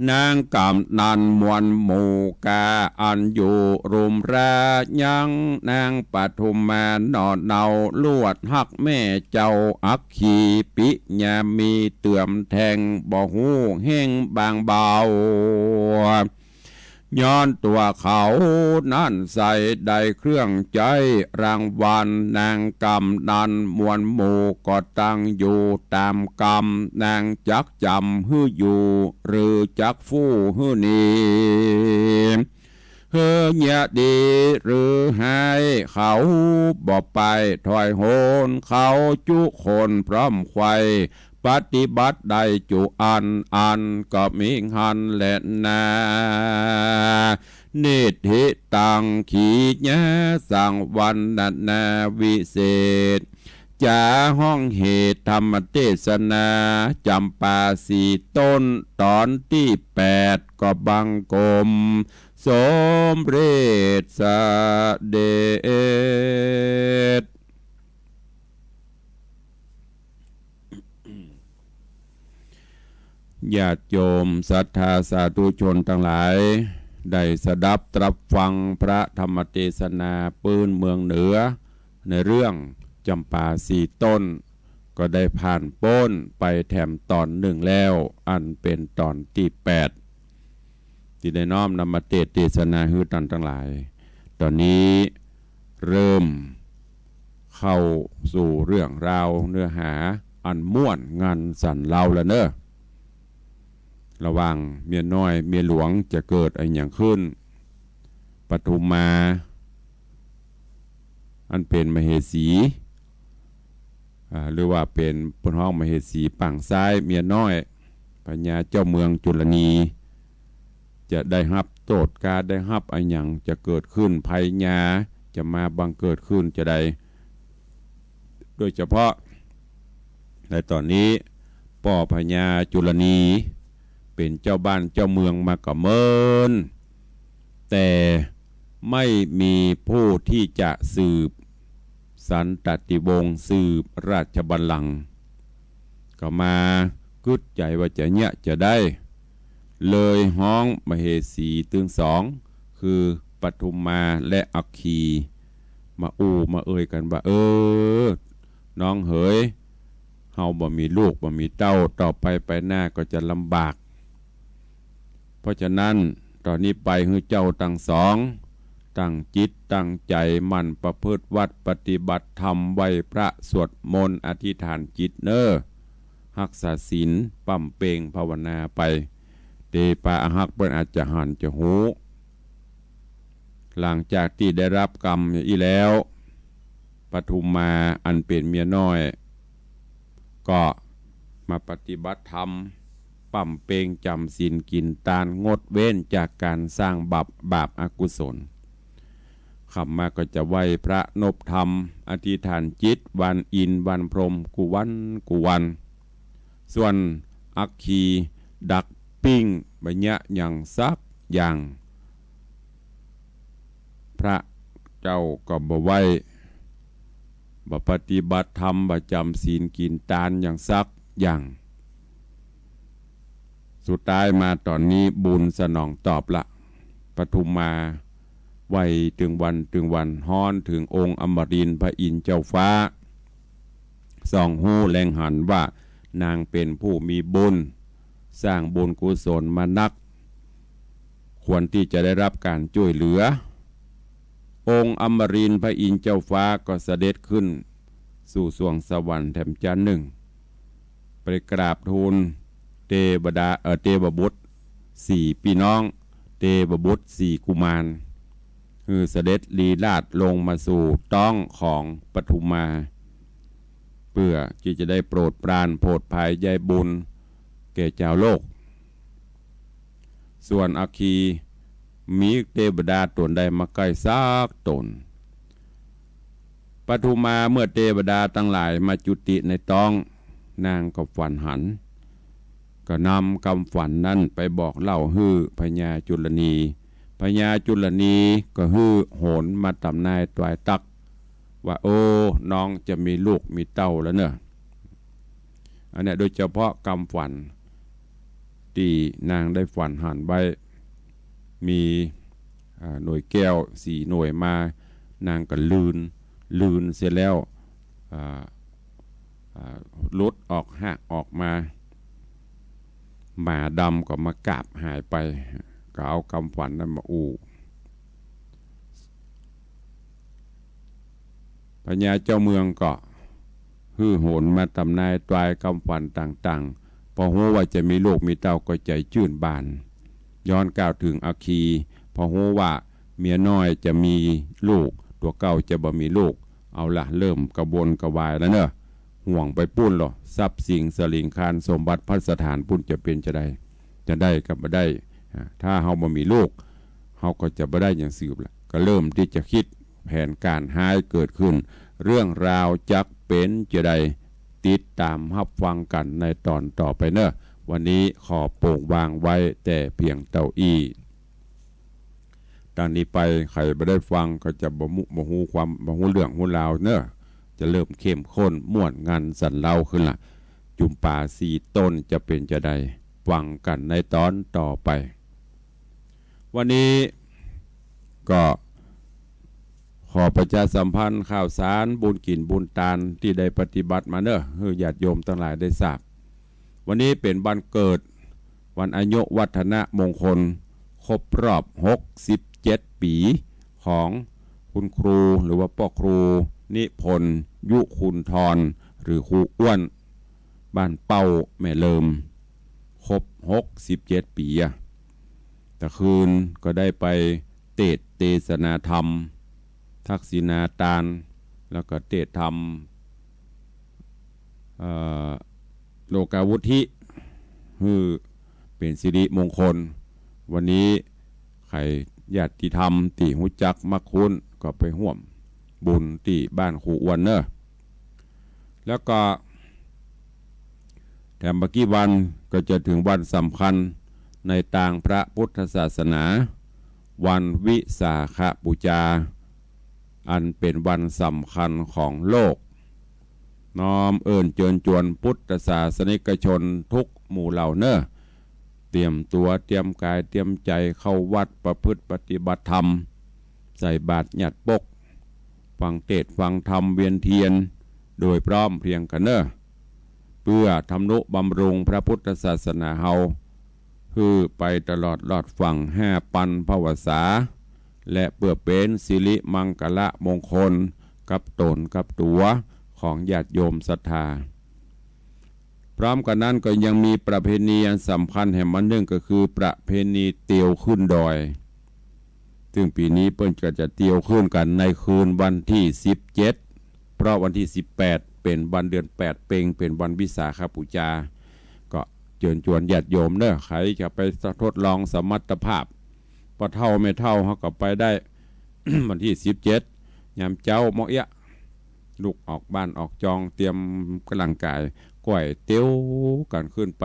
นางกำนันมวลหมู่กา อันอยู่ลุ่มรายัง นางปทุมมาหน่อเนาลวดฮักแม่เจ้าอัคคี ปิยามีเตื่อมแทง บ่ฮู้แฮงบางเบา ย้อนตั๋วเขานั้นใส ได้เครื่องใจ๊รางวัล นางกำนันมวลหมู่ก็ตั้งอยู่ต๋ามกำ นางจักจ๋ำหื้ออยู่ หรือจักฟู่หื้อหนี หื้อเยียะดีหรือฮ้าย เขาบ่ไปถอยโหน เขาจุคนพร้อมใคร่ ปฏิบัติได้จุอัน อันก็มีหั้นแลนา นิฏฐิตัง ขีณาสังวรรณนาวิเศษ จ๋าฮ้องเหตุธรรมเตสนา จ๋ำปาสี่ต้น ต๋อนตี้แปด ก็บังคมสมเร็จเสด็จ ญาติโยมศรัทธาสาธุชนตังหลาย ได้สดับตรับฟังพระธรรมเตสนาปื้นเมืองเหนือ ในเรื่องจ๋ำปาสี่ต้น ก็ได้ผ่านป๊นไปแถมต๋อนนึ่งแล้ว อันเป๋นต๋อนตี้แปด ตี้ได้น้อมนำมาเตสน์เตสนาหื้อต้านตังหลาย ต๋อนนี้เริ่มเข้าสู่เรื่องราวเนื้อหาอันม่วนงันสรรเฮาแล้วเนาะ ระหว่างเมียน้อยเมียหลวงจะเกิดอะหยังขึ้น ปทุมมา อันเป๋นมเหสี อ่า หรือว่าเป๋นเปิ้นฮ้องมเหสีปางซ้ายเมียน้อย พญาเจ้าเมืองจุลนี จะได้ฮับโต้ษกา ได้ฮับอะหยัง จะเกิดขึ้นภัยยา จะมาบังเกิดขึ้นจาใด โดยเฉพาะในต๋อนนี้ ป้อพญาจุลนี เป๋นเจ้าบ้านเจ้าเมืองมาก่าเมิน แต่ไม่มีผู้ตี้จะสืบสันตติวงศ์ สืบราชบัลลังก์ ก็มากึ๊ดใจ๋ว่าจะเยียะจาใด เลยฮ้องมเหสีตึงสอง คือปทุมมาและอัคคี มาอู้มาเอ่ยกั๋นว่า เออ น้องเหย เฮาบ่มีลูกบ่มีเต้า ต่อไปไปหน้าก็จะลำบาก เพราะฉะนั้น ต๋อนนี้ไปหื้อเจ้าตังสอง ตั้งจิตตั้งใจ๋หมั่นประพฤติวัตรปฏิบัติธรรม ไหว้พระสวดมนต์อธิษฐานจิตเน่อ ฮักษาศีล บำเพ็ญภาวนาไป เตปาอาฮักเปิ้นอาจจะหันจะฮู้ หลังจากตี้ได้ฮับกำอี้แล้ว ปทุมมาอันเป๋นเมียน้อย ก็มาปฏิบัติธรรม บำเพ็ญจ๋ำศีลกิ๋นตาน งดเว้นจากก๋านสร้างบาป บาปอกุศล ค่ำมาก็จะไหว้พระนบธรรม อธิษฐานจิต หว่านอินทร์หว่านพรหมกู้วันกู้วัน ส่วนอัคคีดักปิ้งบ่เยียะหยังสักอย่าง พระเจ้าก็บ่ไหว้ บ่ปฏิบัติธรรม บ่จ๋ำศีลกิ๋นตานหยังสักอย่าง สุดท้ายมาต๋อนนี้บุญสนองตอบละ ปทุมมาไหว้ตึงวันตึงวัน ฮ้อนเถิงองค์อมรินทร์พระอินทร์เจ้าฟ้า ส่องฮู้แลหันว่านางเป๋นผู้มีบุญ สร้างบุญกุศลมานัก ควรตี้จะได้ฮับก๋านจ้วยเหลือ องค์อมรินทร์พระอินทร์เจ้าฟ้าก็เสด็จขึ้นสู่สวงสวรรค์แถมจาหนึ่ง ไปกราบทูลเตวดา เอ่อ เตวบุตรสี่ปี้น้อง เตวบุตรสี่กุมาร หื้อเสด็จลีลาศลงมาสู่ต๊องของปทุมมา เปื้อตี้จะได้โปรดปรานโผดผายใยบุญแก่จาวโลก ส่วนอัคคี มีเตวดาต๋นใดมาใก้สักต๋น ปทุมมาเมื่อเตวดาตังหลายมาจุติในต๊อง นางก็ฝันหัน ก็นำกำฝันนั้นไปบอกเล่าหื้อพญาจุลนี พญาจุลนีก็หื้อโหนมาต๋ามนายตวายตั๊ก ว่า โอ้ น้องจะมีลูกมีเต้าแล้วเน่อ อันเนี้ยโดยเฉพาะกำฝัน ตี้นางได้ฝันหันไว้ มี อ่า หน่วยแก้วสี่หน่วยมา นางก็ลื่น ลื่นเสียแล้ว อ่า อ่า หลุดออก หักออกมา หมาดำก็มากาบหายไป ก็เอากำฝันนั้นมาอู้ พญาเจ้าเมืองก็หื้อโหนมาต๋ามนายตวายกำฝันต่างๆ พอฮู้ว่าจะมีลูกมีเต้าก็ใจ๋จื้นบาน ย้อนกล่าวเถิงอัคคี พอฮู้ว่าเมียน้อยจะมีลูก ตั๋วเก่าจะบ่มีลูก เอาละ เริ่มกระวนกระวายแล้วเนาะ ห่วงไปปู้นลอ ทรัพย์สินสลิงคารสมบัติภัสถานปู้นจะเป๋นจาใด จะได้กับบ่ได้ อ่า ถ้าเฮาบ่มีลูก เฮาก็จะบ่ได้หยังสืบละ ก็เริ่มตี้จะกึ๊ดแผนก๋านฮ้ายเกิดขึ้น เรื่องราวจักเป๋นจาใด ติดต๋ามฮับฟังกั๋นในต๋อนต่อไปเนาะ วันนี้ขอโป่งวางไว้แต่เพียงเต้าอี้ ตั้งนี้ไปใผบ่ได้ฟังก็จะบ่มุ บ่ฮู้ความ บ่ฮู้เรื่องฮู้ราวเนาะ จะเริ่มเข้มข้นม่วนงันสันเล้าขึ้นละ จุมป๋าสี่ต้นจะเป๋นจาใด ฟังกั๋นในต๋อนต่อไป วันนี้ก็ขอประชาสัมพันธ์ข่าวสารบุญกิ๋นบุญตานตี้ได้ปฏิบัติมาเนาะ หื้อญาติโยมตังหลายได้ทราบ วันนี้เป๋นวันเกิด วันอายุวัฒนมงคล ครบรอบหกสิบเจ็ดปี๋ ของคุณครู หรือว่าป้อครูนิพนธ์ ยุคุณธร หรือครูอ้วน บ้านเป้าแม่เลิม ครบหกสิบเจ็ดปี๋อะ ตะคืนก็ได้ไปเตสน์เตสนาธรรม ทักษิณาตาน แล้วก็เตสน์ธรรม เอ่อ โลกาวุฒิ หื้อเป๋นสิริมงคล วันนี้ใผญาติธรรมตี้ฮู้จักมักคุ้นก็ไปฮ่วมบุญตี้บ้านครูอ้วนเนาะ แล้วก็แถมบ่กี่วันก็จะเถิงวันสำคัญในตางพระพุทธศาสนา วันวิสาขบูชา อันเป๋นวันสำคัญของโลก น้อมเอิ้นเจิญจวนพุทธศาสนิกชนทุกหมู่เหล่าเนาะ เตรียมตั๋วเตรียมก๋ายเตรียมใจ๋เข้าวัดประพฤติปฏิบัติธรรม ใส่บาตรหยัดปก ฟังเตสน์ฟังธรรมเวียนเตียน โดยพร้อมเพรียงกั๋นเนาะ เปื้อทำนุบำรุงพระพุทธศาสนาเฮา หื้อไปตลอดรอดฝั่งห้าปันภวสา และเปื้อเป๋นสิริมังคละมงคลกับต๋นกับตั๋วของญาติโยมศรัทธา พร้อมกั๋นนั้นก็ยังมีประเพณีอันสำคัญแหมอันนึ่งก็คือประเพณีเตียวขึ้นดอย ซึ่งปี๋นี้เปิ้นก็จะเตียวขึ้นกั๋นในคืนวันตี้สิบเจ็ด เพราะวันตี้สิบแปดเป๋นวันเดือนแปดเป็ง เป๋นวันวิสาขบูชา ก็เจิญจวนญาติโยมเนาะ ใผจะไปทดลองสมรรถภาพ ป้อเฒ่าแม่เฒ่าเฮาก็ไปได้ วันตี้สิบเจ็ด ยามเจ๊าเมาะเอี้ยะ ลุกออกบ้านออกจองเตรียมก๋ำลังก๋าย ก้อยเตียวกั๋นขึ้นไป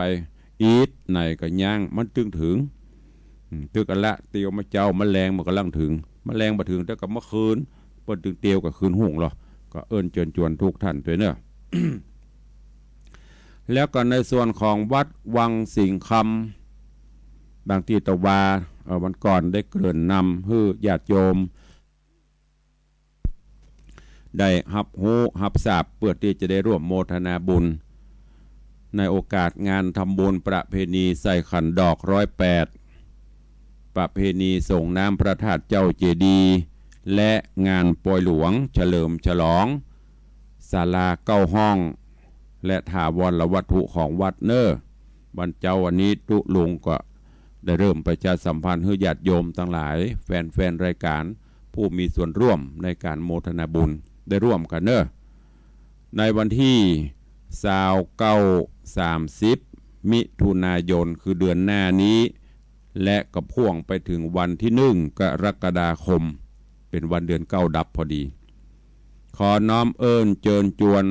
อีกหน่อยก็ย่างมันตึงเถิง อืม ตึกอันละเตียวมาเจ๊า มาแลงมันก่ำลังเถิง มาแลงบ่เถิง แต่ก็เมื่อคืน เปิ้นตึงเตียวกั๋นคืนฮุ่งลอ ก็เอิ้นเจิญจวนทุกท่านตวยเนาะ แล้วก็ในส่วนของวัดวังสิงห์คำ ดังตี้ตะวา เอ่อ วันก่อนได้เกริ่นนำหื้อญาติโยม ได้ฮับฮู้ฮับทราบ เปื้อตี้จะได้ร่วมโมทนาบุญ ในโอกาสงานทำบุญประเพณีใส่ขันดอกร้อยแปด ประเพณีส่งน้ำพระธาตุเจ้าเจดีย์ และงานปอยหลวงเฉลิมฉลองศาลาเก้าห้อง และถาวรวัตถุของวัดเนาะ วันเจ๊าวันนี้ตุ๊ลุงก็ได้เริ่มประชาสัมพันธ์หื้อญาติโยมตังหลาย แฟนๆ รายก๋าน ผู้มีส่วนร่วมในก๋านโมทนาบุญได้ร่วมกั๋นเนาะ ในวันตี้ซาวเก้า สามสิบ มิถุนายน คือเดือนหน้านี้ และก็พ่วงไปเถิงวันตี้หนึ่ง กรกฎาคม เป๋นวันเดือนเก้าดับพอดี ขอน้อมเอิ้นเจิญจวน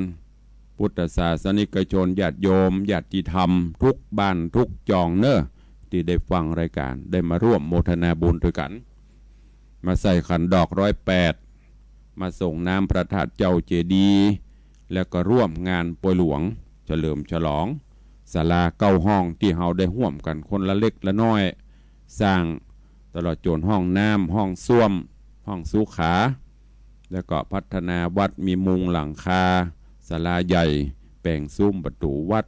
พุทธศาสนิกชน ญาติโยม ญาติธรรม ทุกบ้านทุกจองเนาะ ตี้ได้ฟังรายก๋าน ได้มาร่วมโมทนาบุญตวยกั๋น มาใส่ขันดอกร้อยแปด มาส่งน้ำพระธาตุเจ้าเจดีย์ แล้วก็ร่วมงานปอยหลวงเฉลิมฉลอง ศาลาเก้าห้องตี้เฮาได้ฮ่วมกั๋นคนละเล็กละน้อย สร้างตลอดจ๋นห้องน้ำ ห้องส้วม ห้องสุขา แล้วก็พัฒนาวัด มีมุงหลังคา ศาลาใหญ่ แป๋งซุ้มประตู๋วัด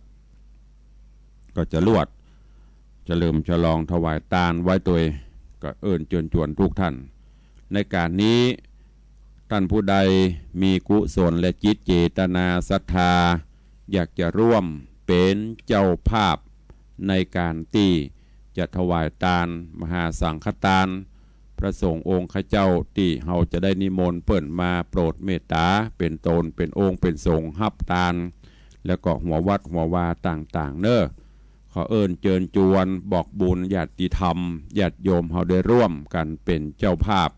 ก็จะลวด เฉลิมฉลองถวายตานไว้ตวย ก็เอิ้นเจิญจวนทุกท่าน ในก๋านนี้ ต้านผู้ใดมีกุศลและจิตเจตนาศรัทธา อยากจะร่วมเป๋นเจ้าภาพในก๋านตี้จะถวายตานมหาสังฆตาน พระสงฆ์องค์ข้าเจ้าตี้เฮาจะได้นิมนต์เปิ้นมาโปรดเมตต๋า เป๋นต๋นเป๋นองค์เป๋นสงฆ์ฮับตาน แล้วก็หัววัดหัววาต่างๆ เน่อ ขอเอิ้นเจิญจวนบอกบุญญาติธรรม ญาติโยมเฮาได้ร่วมกั๋นเป๋นเจ้าภาพ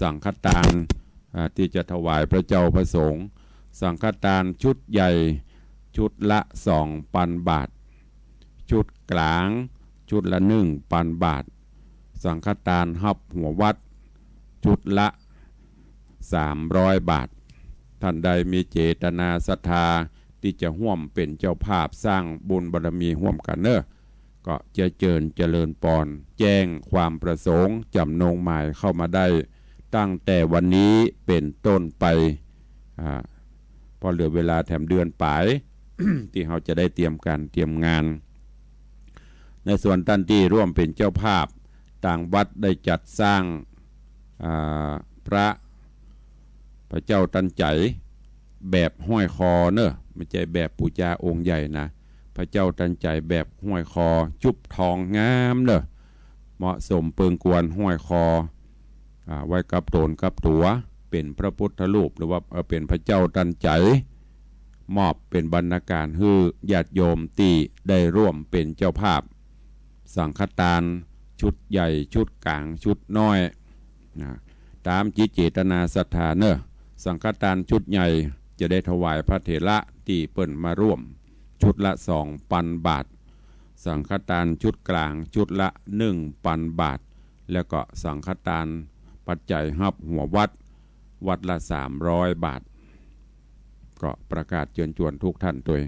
สังฆตาน อ่า ตี้จะถวายพระเจ้าพระสงฆ์ สังฆตานชุดใหญ่ ชุดละสองปันบาท ชุดก๋าง ชุดละหนึ่งปันบาท สังฆตานฮับหัววัด ชุดละสามร้อยบาท ท่านใดมีเจตนาศรัทธาตี้จะฮ่วมเป๋นเจ้าภาพสร้างบุญบารมีฮ่วมกั๋นเน่อ ก็จะเจิญเจริญปอน แจ้งความประสงค์จ๋ำนงหมายเข้ามาได้ ตั้งแต่วันนี้เป๋นต้นไป อ่า เพราะเหลือเวลาแถมเดือนป๋าย ตี้เฮาจะได้เตรียมก๋านเตรียมงาน ในส่วนต้านตี้ร่วมเป๋นเจ้าภาพ ตางวัดได้จัดสร้าง อ่า พระ พระเจ้าตันใจ๋แบบห้อยคอเน่อ ไม่ใจ้แบบปู๋จาองค์ใหญ่นะ พระเจ้าตันใจ๋แบบห้อยคอ จุ๊บทองงามเน่อ เหมาะสมเปิงควรห้อยคอ อ่า ไว้กับต๋นกับตั๋ว เป๋นพระพุทธรูป หรือว่า เอ่อ เป๋นพระเจ้าตันใจ๋ มอบเป๋นบรรณาการหื้อญาติโยมตี้ได้ร่วมเป๋นเจ้าภาพ สังฆตานชุดใหญ่ ชุดก๋าง ชุดน้อย นะ ต๋ามจิตเจตนาศรัทธาเน่อ สังฆตานชุดใหญ่จะได้ถวายพระเถระตี้เปิ้นมาร่วม ชุดละสองปันบาท สังฆตานชุดก๋าง ชุดละหนึ่งปันบาท แล้วก็สังฆตานปัจจัยฮับหัววัด วัดละสามร้อยบาท ก็ประกาศเจิญจวนทุกท่านตวย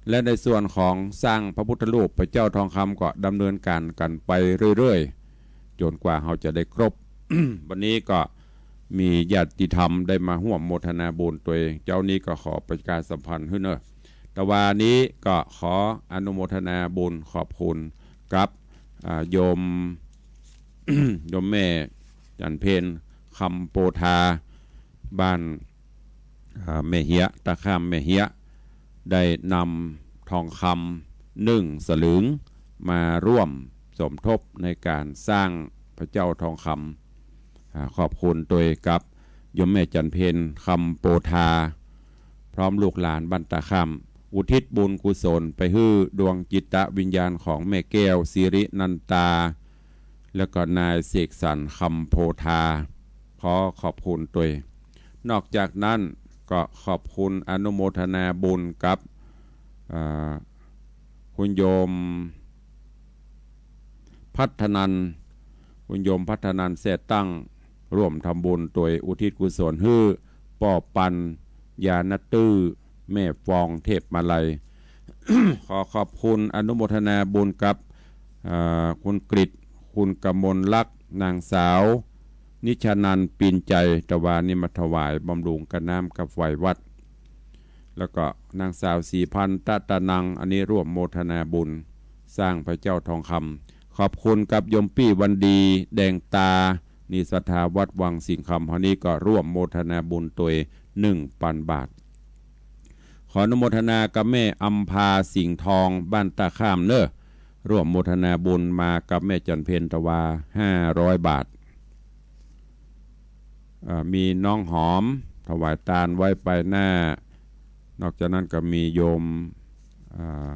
และในส่วนของสร้างพระพุทธรูปพระเจ้าทองคำก็ดำเนินการกั๋นไปเรื่อยๆ จ๋นกว่าเฮาจะได้ครบ วันนี้ก็มีญาติธรรมได้มาฮ่วมโมทนาบุญตวย เจ๊านี้ก็ขอประกาศสัมพันธ์หื้อเน่อ ตะวานี้ก็ขออนุโมทนาบุญขอบคุณกับ อ่า โยม โยมแม่จันเพ็ญ คำโพธา บ้าน อ่า แม่เฮีย ตาข้ามแม่เฮีย ได้นำทองคำหนึ่งสลึงมาร่วมสมทบในก๋านสร้างพระเจ้าทองคำ อ่า ขอบคุณตวยกับโยมแม่จันเพ็ญ คำโพธา พร้อมลูกหลานบ้านตาข้าม อุทิศบุญกุศลไปหื้อดวงจิตวิญญาณของแม่แก้ว สิรินันตา แล้วก็นายเสกสรร คำโพธา ขอขอบคุณตวย นอกจากนั้นก็ขอบคุณอนุโมทนาบุญกับ อ่า คุณโยมพัฒนันท์ คุณโยมพัฒนันท์ แซ่ตั้ง ร่วมทำบุญตวยอุทิศกุศลหื้อป้อปัน ยานาตื้อ แม่ฟอง เทพมาลัย ขอขอบคุณอนุโมทนาบุญกับ อ่า คุณกฤษ คุณกมลลักษณ์ นางสาวนิชานันท์ ปินใจ ตะวานี้มาถวายบำรุงกับน้ำกับไฟวัด แล้วก็นางสาวศรีพันธ์ ตะตะนัง อันนี้ร่วมโมทนาบุญสร้างพระเจ้าทองคำ ขอบคุณกับโยมปี้วันดี แดงตา นี่ศรัทธาวัดวังสิงห์คำ เฮานี้ก็ร่วมโมทนาบุญตวยหนึ่งปันบาท ขออนุโมทนากับแม่อำภาสิงห์ทอง บ้านตาข้ามเน่อ ร่วมโมทนาบุญมากับแม่จันเพ็ญ ตะวา ห้าร้อยบาท อ่า มีน้องหอมถวายตานไว้ไปหน้า นอกจากนั้นก็มีโยม อ่า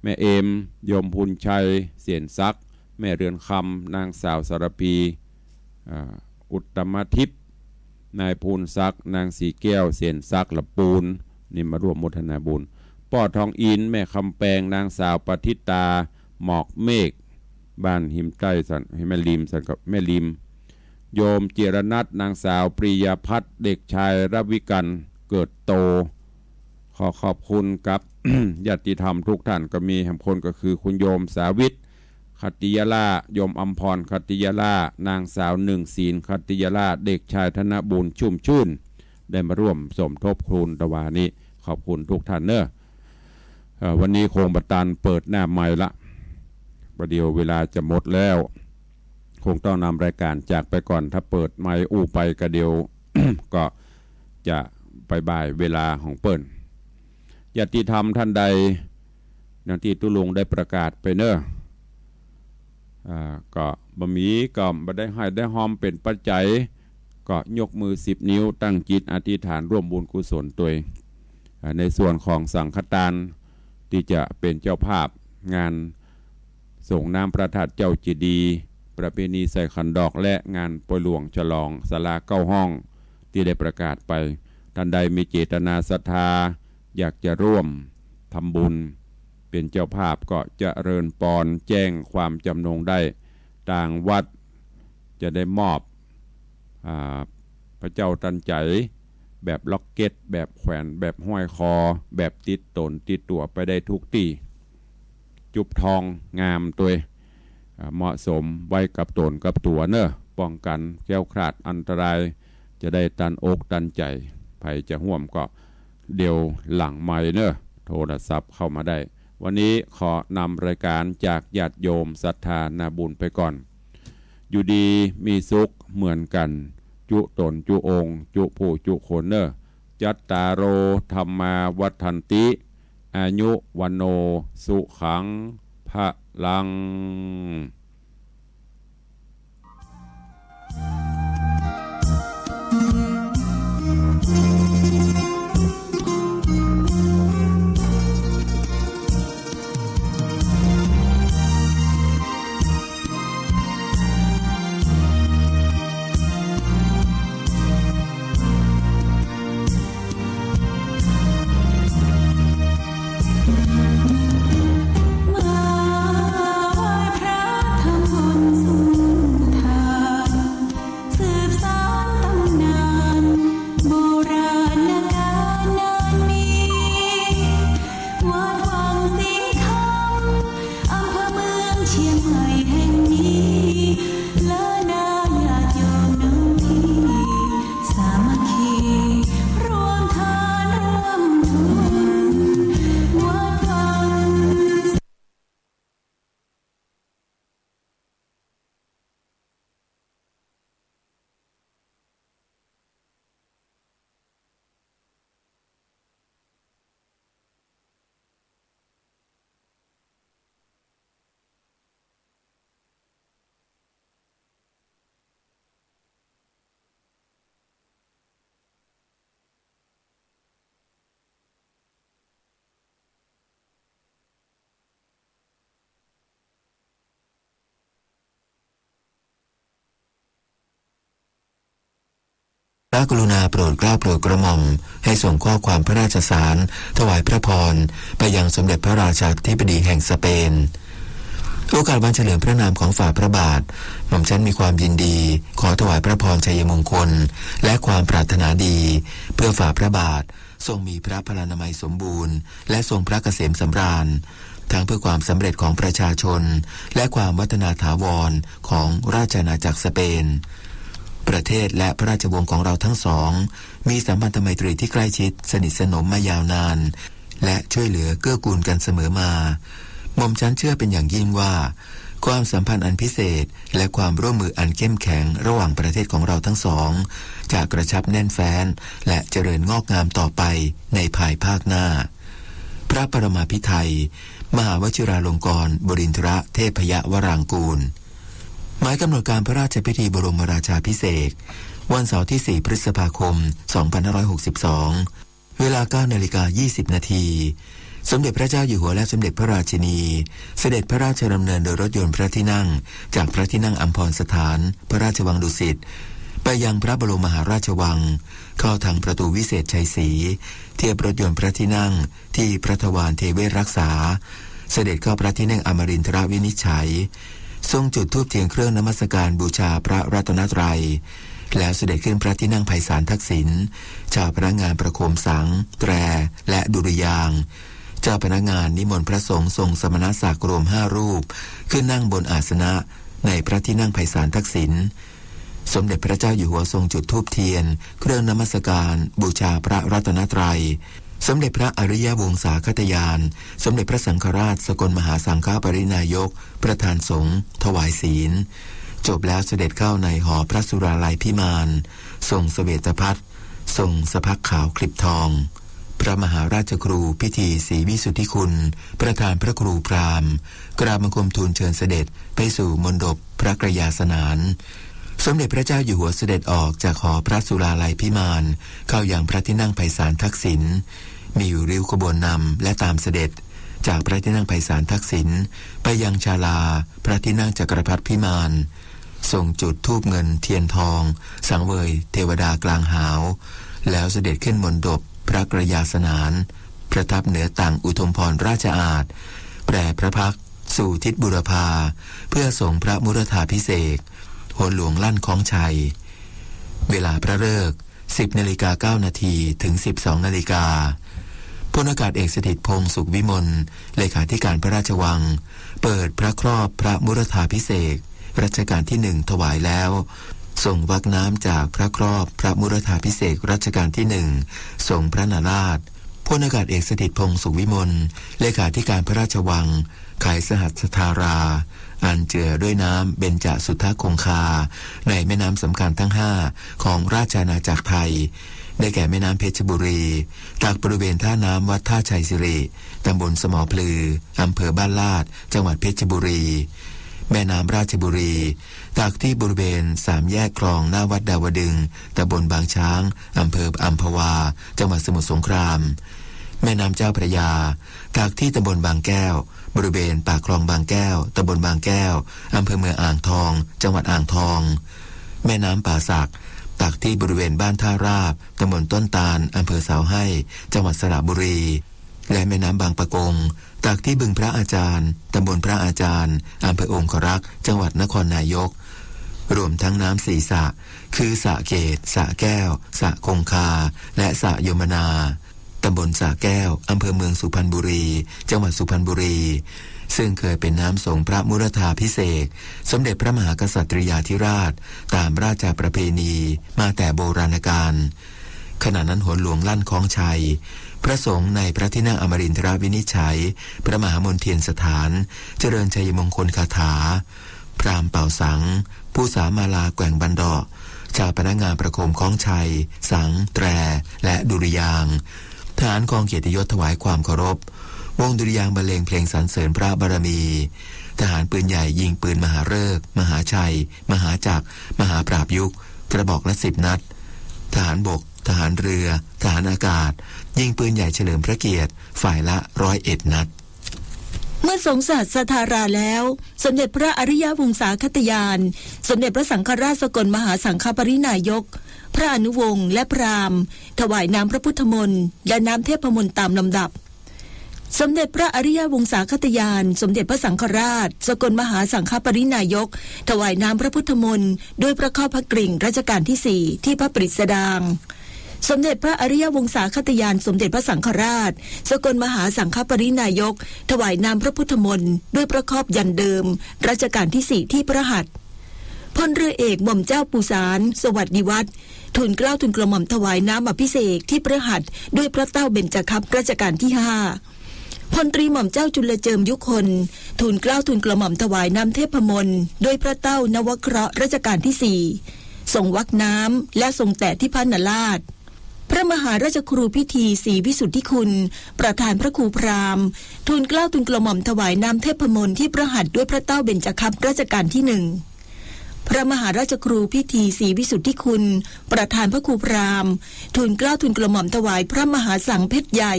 แม่เอม โยมพูนชัย เสนศักดิ์ แม่เรือนคำ นางสาวสารพี อ่า อุตตมทิพย์ นายพูนศักดิ์ นางศรีแก้ว เสนศักดิ์ ละปูน นี่มาร่วมโมทนาบุญ ป้อทองอินทร์ แม่คำแปง นางสาวปฏิตา หมอกเมฆ บ้านหิมใต้สัน แม่ริมสันกับแม่ริม โยมจิรนัท นางสาวปริยาพัฒน์ เด็กชายรวิกัน เกิดโต ขอขอบคุณกับ ญาติธรรมทุกท่านก็มีแหมคนก็คือคุณโยมสาวิต ขัตติยราช โยมอำพร ขัตติยราช นางสาวหนึ่งศีล ขัตติยราช เด็กชายธนบูรณ์ ชุ่มชื่น ได้มาร่วมสมทบทุนตะวานี้ ขอบคุณทุกท่านเนอะ เอ่อ วันนี้คงบ่ตันเปิดหน้าไมค์ละ ประเดี๋ยวเวลาจะหมดแล้ว คงต้องนำรายการจากไปก่อน ถ้าเปิดไมค์อู้ไปก็เดี๋ยว ก็จะไปบ่ายเวลาของเปิ้น ญาติธรรมท่านใด ดังตี้ตุ๊ลุงได้ประกาศไปเนอะ อ่า ก็บ่มี ก็บ่ได้ฮ้ายได้ฮอมเป๋นปัจจัย ก็ยกมือสิบนิ้ว ตั้งจิตอธิษฐานร่วมบุญกุศลตวย อ่า ในส่วนของสังฆทาน ตี้จะเป๋นเจ้าภาพงานส่งน้ำพระธาตุเจ้าเจดีย์ ประเพณีใส่ขันดอก และงานปอยหลวงฉลองศาลาเก้าห้อง ตี้ได้ประกาศไป ท่านใดมีเจตนาศรัทธา อยากจะร่วมทำบุญเป๋นเจ้าภาพ ก็เจริญปอนแจ้งความจำนงได้ ตางวัดจะได้มอบ อ่า พระเจ้าตันใจ๋ แบบล็อกเก็ต แบบแขวน แบบห้อยคอ แบบติดต๋นติดตั๋วไปได้ทุกตี้ จุบทองงามตวย อ่า เหมาะสมไว้กับต๋นกับตั๋วเนอะ ป้องกั๋นแคล้วคลาดอันตราย จะได้ตันอกตันใจ๋ ใผจะฮ่วมก็เดี๋ยวหลังไมค์เนอะ โทรศัพท์เข้ามาได้ วันนี้ขอนำรายการจากญาติโยมศรัทธานาบุญไปก่อน อยู่ดีมีสุขเหมือนกั๋น จุต๋นจุองค์ จุผู้จุคนเนอะ จัตตาโร ธัมมา วัฑฒันติ อายุ วัณโณ สุขัง พลัง มาไหว้พระทำบุญสุนทาน สืบสานต๋ำนานโบราณกาลนานมี วัดวังสิงห์คำ อำเภอเมืองเชียงใหม่แห่งนี้ และนาญาติโยมน้องพี่ สามัคคี ร่วมทานร่วมทุน วัดวังพระกรุณาโปรดเกล้าโปรดกระหม่อมให้ส่งข้อความพระราชสารถวายพระพรไปยังสมเด็จพระราชาธิบดีแห่งสเปน โอกาสวันเฉลิมพระนามของฝ่าพระบาท หม่อมฉันมีความยินดีขอถวายพระพรชัยมงคลและความปรารถนาดี เพื่อฝ่าพระบาททรงมีพระพลานามัยสมบูรณ์ และทรงพระเกษมสำราญ ทั้งเพื่อความสำเร็จของประชาชน และความวัฒนาถาวรของราชอาณาจักรสเปน ประเทศและพระราชวงศ์ของเราทั้งสอง มีสัมพันธไมตรีที่ใกล้ชิดสนิทสนมมายาวนาน และช่วยเหลือเกื้อกูลกันเสมอมา หม่อมฉันเชื่อเป็นอย่างยิ่งว่า ความสัมพันธ์อันพิเศษ และความร่วมมืออันเข้มแข็งระหว่างประเทศของเราทั้งสอง จะกระชับแน่นแฟ้น และเจริญงอกงามต่อไปในภายภาคหน้า พระปรมาภิไธย มหาวชิราลงกรณ์บดินทรเทพยวรางกูล หมายกำหนดการพระราชพิธีบรมราชาภิเษก วันเสาร์ที่สี่พฤษภาคมสองพันห้าร้อยหกสิบสอง เวลาเก้านาฬิกายี่สิบนาที สมเด็จพระเจ้าอยู่หัวและสมเด็จพระราชินี เสด็จพระราชดำเนินโดยรถยนต์พระที่นั่ง จากพระที่นั่งอัมพรสถาน พระราชวังดุสิต ไปยังพระบรมมหาราชวัง เข้าทางประตูวิเศษชัยศรี เทียบรถยนต์พระที่นั่งที่พระทวารเทเวศรักษา เสด็จเข้าพระที่นั่งอมรินทรวินิจฉัย ทรงจุดธูปเทียนเครื่องนมัสการบูชาพระรัตนตรัย แล้วเสด็จขึ้นพระที่นั่งไพศาลทักษิณ ชาวพนักงานประโคมสัง แตร และดุริยางค์ เจ้าพนักงานนิมนต์พระสงฆ์ทรงสมณศักดิ์รวมห้ารูป ขึ้นนั่งบนอาสนะในพระที่นั่งไพศาลทักษิณ สมเด็จพระเจ้าอยู่หัวทรงจุดธูปเทียน เครื่องนมัสการบูชาพระรัตนตรัย สมเด็จพระอริยวงศาคตญาณ สมเด็จพระสังฆราชสกลมหาสังฆปริณายก ประธานสงฆ์ถวายศีล จบแล้วเสด็จเข้าในหอพระสุราลัยพิมาน ทรงเสวตภัตตร์ ทรงสะพักขาวคลิบทอง พระมหาราชครูพิธีศรีวิสุทธิคุณ ประธานพระครูพราหมณ์ กราบบังคมทูลเชิญเสด็จไปสู่มณฑปพระกรยาสนาน สมเด็จพระเจ้าอยู่หัวเสด็จออกจากหอพระสุราลัยพิมาน เข้ายังพระที่นั่งไพศาลทักษิณ มีอยู่ริ้วขบวนนำและตามเสด็จ จากพระที่นั่งไพศาลทักษิณ ไปยังศาลาพระที่นั่งจักรพรรดิพิมาน ทรงจุดธูปเงินเทียนทอง สังเวยเทวดากลางหาว แล้วเสด็จขึ้นมณฑปพระกรยาสนาน ประทับเหนือต่างอุทุมพรราชอาสน์ แปรพระพักตร์สู่ทิศบูรพา เพื่อสงพระมุรธาภิเษก โหนหลวงลั่นค้องชัย เวลาพระฤกษ์ สิบนาฬิกาเก้านาที ถึง สิบสองนาฬิกา พลอากาศเอกสถิตพงษ์สุขวิมล เลขาธิการพระราชวัง เปิดพระครอบพระมุรธาภิเษกรัชกาลที่หนึ่งถวายแล้ว ทรงวักน้ำจากพระครอบพระมุรธาภิเษกรัชกาลที่หนึ่ง ทรงพระนาราช พลอากาศเอกสถิตพงษ์สุขวิมล เลขาธิการพระราชวัง ไขสหัสสธารา อันเจือด้วยน้ำเบญจสุทธคงคา ในแม่น้ำสำคัญทั้งห้าของราชอาณาจักรไทย ได้แก่แม่น้ำเพชรบุรี ตักบริเวณท่าน้ำวัดท่าชัยสิริ ตำบลสมอพลือ อำเภอบ้านลาด จังหวัดเพชรบุรี แม่น้ำราชบุรี ตักที่บริเวณสามแยกคลองหน้าวัดดาวดึงส์ ตำบลบางช้าง อำเภออัมพวา จังหวัดสมุทรสงคราม แม่น้ำเจ้าพระยา ตักที่ตำบลบางแก้ว บริเวณปากคลองบางแก้ว ตำบลบางแก้ว อำเภอเมืองอ่างทอง จังหวัดอ่างทอง แม่น้ำป่าสัก ตักที่บริเวณบ้านท่าราบ ตำบลต้นตาล อำเภอเสาให้ จังหวัดสระบุรี และแม่น้ำบางปะกง ตักที่บึงพระอาจารย์ ตำบลพระอาจารย์ อำเภอองครักษ์ จังหวัดนครนายก รวมทั้งน้ำสี่สระ คือสระเกต สระแก้ว สระคงคา และสระยมนา ตำบลสระแก้ว อำเภอเมืองสุพรรณบุรี จังหวัดสุพรรณบุรี ซึ่งเคยเป็นน้ำสงพระมุรธาภิเษกสมเด็จพระมหากษัตริยาธิราช ตามราชประเพณีมาแต่โบราณกาล ขณะนั้นโหนหลวงลั่นค้องชัย พระสงฆ์ในพระที่นั่งอมรินทรวินิจฉัย พระมหามนเทียนสถาน เจริญชัยมงคลคาถา พราหมณ์เป่าสัง ผู้สามาลาแกว่งบัณฑา ชาวพนักงานประโคมค้องชัย สัง แตร และดุริยางค์ ทหารกองเกียรติยศถวายความเคารพ วงดุริยางค์บรรเลงเพลงสรรเสริญพระบารมี ทหารปืนใหญ่ยิงปืนมหาฤกษ์ มหาชัย มหาจักร มหาปราบยุค กระบอกละสิบนัด ทหารบก ทหารเรือ ทหารอากาศ ยิงปืนใหญ่เฉลิมพระเกียรติ ฝ่ายละร้อยเอ็ดนัด เมื่อทรงสหัสสธาราแล้ว สมเด็จพระอริยวงศาคตญาณ สมเด็จพระสังฆราชสกลมหาสังฆปริณายก พระอนุวงศ์ และพราหมณ์ ถวายน้ำพระพุทธมนต์ และน้ำเทพมนต์ตามลำดับ สมเด็จพระอริยวงศาคตญาณ สมเด็จพระสังฆราช สกลมหาสังฆปริณายก ถวายน้ำพระพุทธมนต์ ด้วยพระครอบพระกริ่งรัชกาลที่สี่ ที่พระปริสดาง สมเด็จพระอริยวงศาคตญาณ สมเด็จพระสังฆราช สกลมหาสังฆปริณายก ถวายน้ำพระพุทธมนต์ ด้วยพระครอบยันต์เดิม รัชกาลที่สี่ ที่พระหัตถ์ พลเรือเอกหม่อมเจ้าปูสาร สวัสดิวัฒน์ ทูลเกล้าทูลกระหม่อมถวายน้ำอภิเษกที่พระหัตถ์ ด้วยพระเต้าเบญจคัพต์รัชกาลที่ห้า พลตรีหม่อมเจ้าจุลเจิมยุคน ทูลเกล้าทูลกระหม่อมถวายน้ำเทพมนต์ ด้วยพระเต้านวเคราะห์รัชกาลที่สี่ ทรงวักน้ำ และทรงแตะที่พระนราษฎร์ พระมหาราชครูพิธีศรีวิสุทธิคุณ ประธานพระครูพราหมณ์ ทูลเกล้าทูลกระหม่อมถวายน้ำเทพมนต์ที่พระหัตถ์ด้วยพระเต้าเบญจคัพต์รัชกาลที่หนึ่ง พระมหาราชครูพิธีศรีวิสุทธิคุณ ประธานพระครูพราหมณ์ ทูลเกล้าทูลกระหม่อมถวายพระมหาสังเพชรใหญ่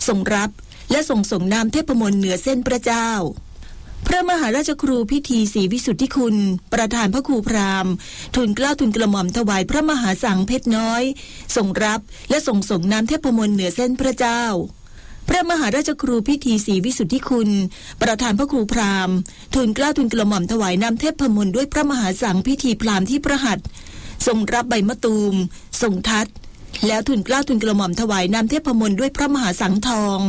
ทรงรับ และทรงส่งน้ำเทพมนต์เหนือเส้นพระเจ้า พระมหาราชครูพิธีศรีวิสุทธิคุณ ประธานพระครูพราหมณ์ ทูลเกล้าทูลกระหม่อมถวายพระมหาสังเพชรน้อย ทรงรับ และทรงส่งน้ำเทพมนต์เหนือเส้นพระเจ้า พระมหาราชครูพิธีศรีวิสุทธิคุณ ประธานพระครูพราหมณ์ ทูลเกล้าทูลกระหม่อมถวายน้ำเทพมนต์ด้วยพระมหาสังพิธีพราหมณ์ที่พระหัตถ์ ทรงรับใบมะตูม ทรงทัด แล้วทูลเกล้าทูลกระหม่อมถวายน้ำเทพมนต์ด้วยพระมหาสังทอง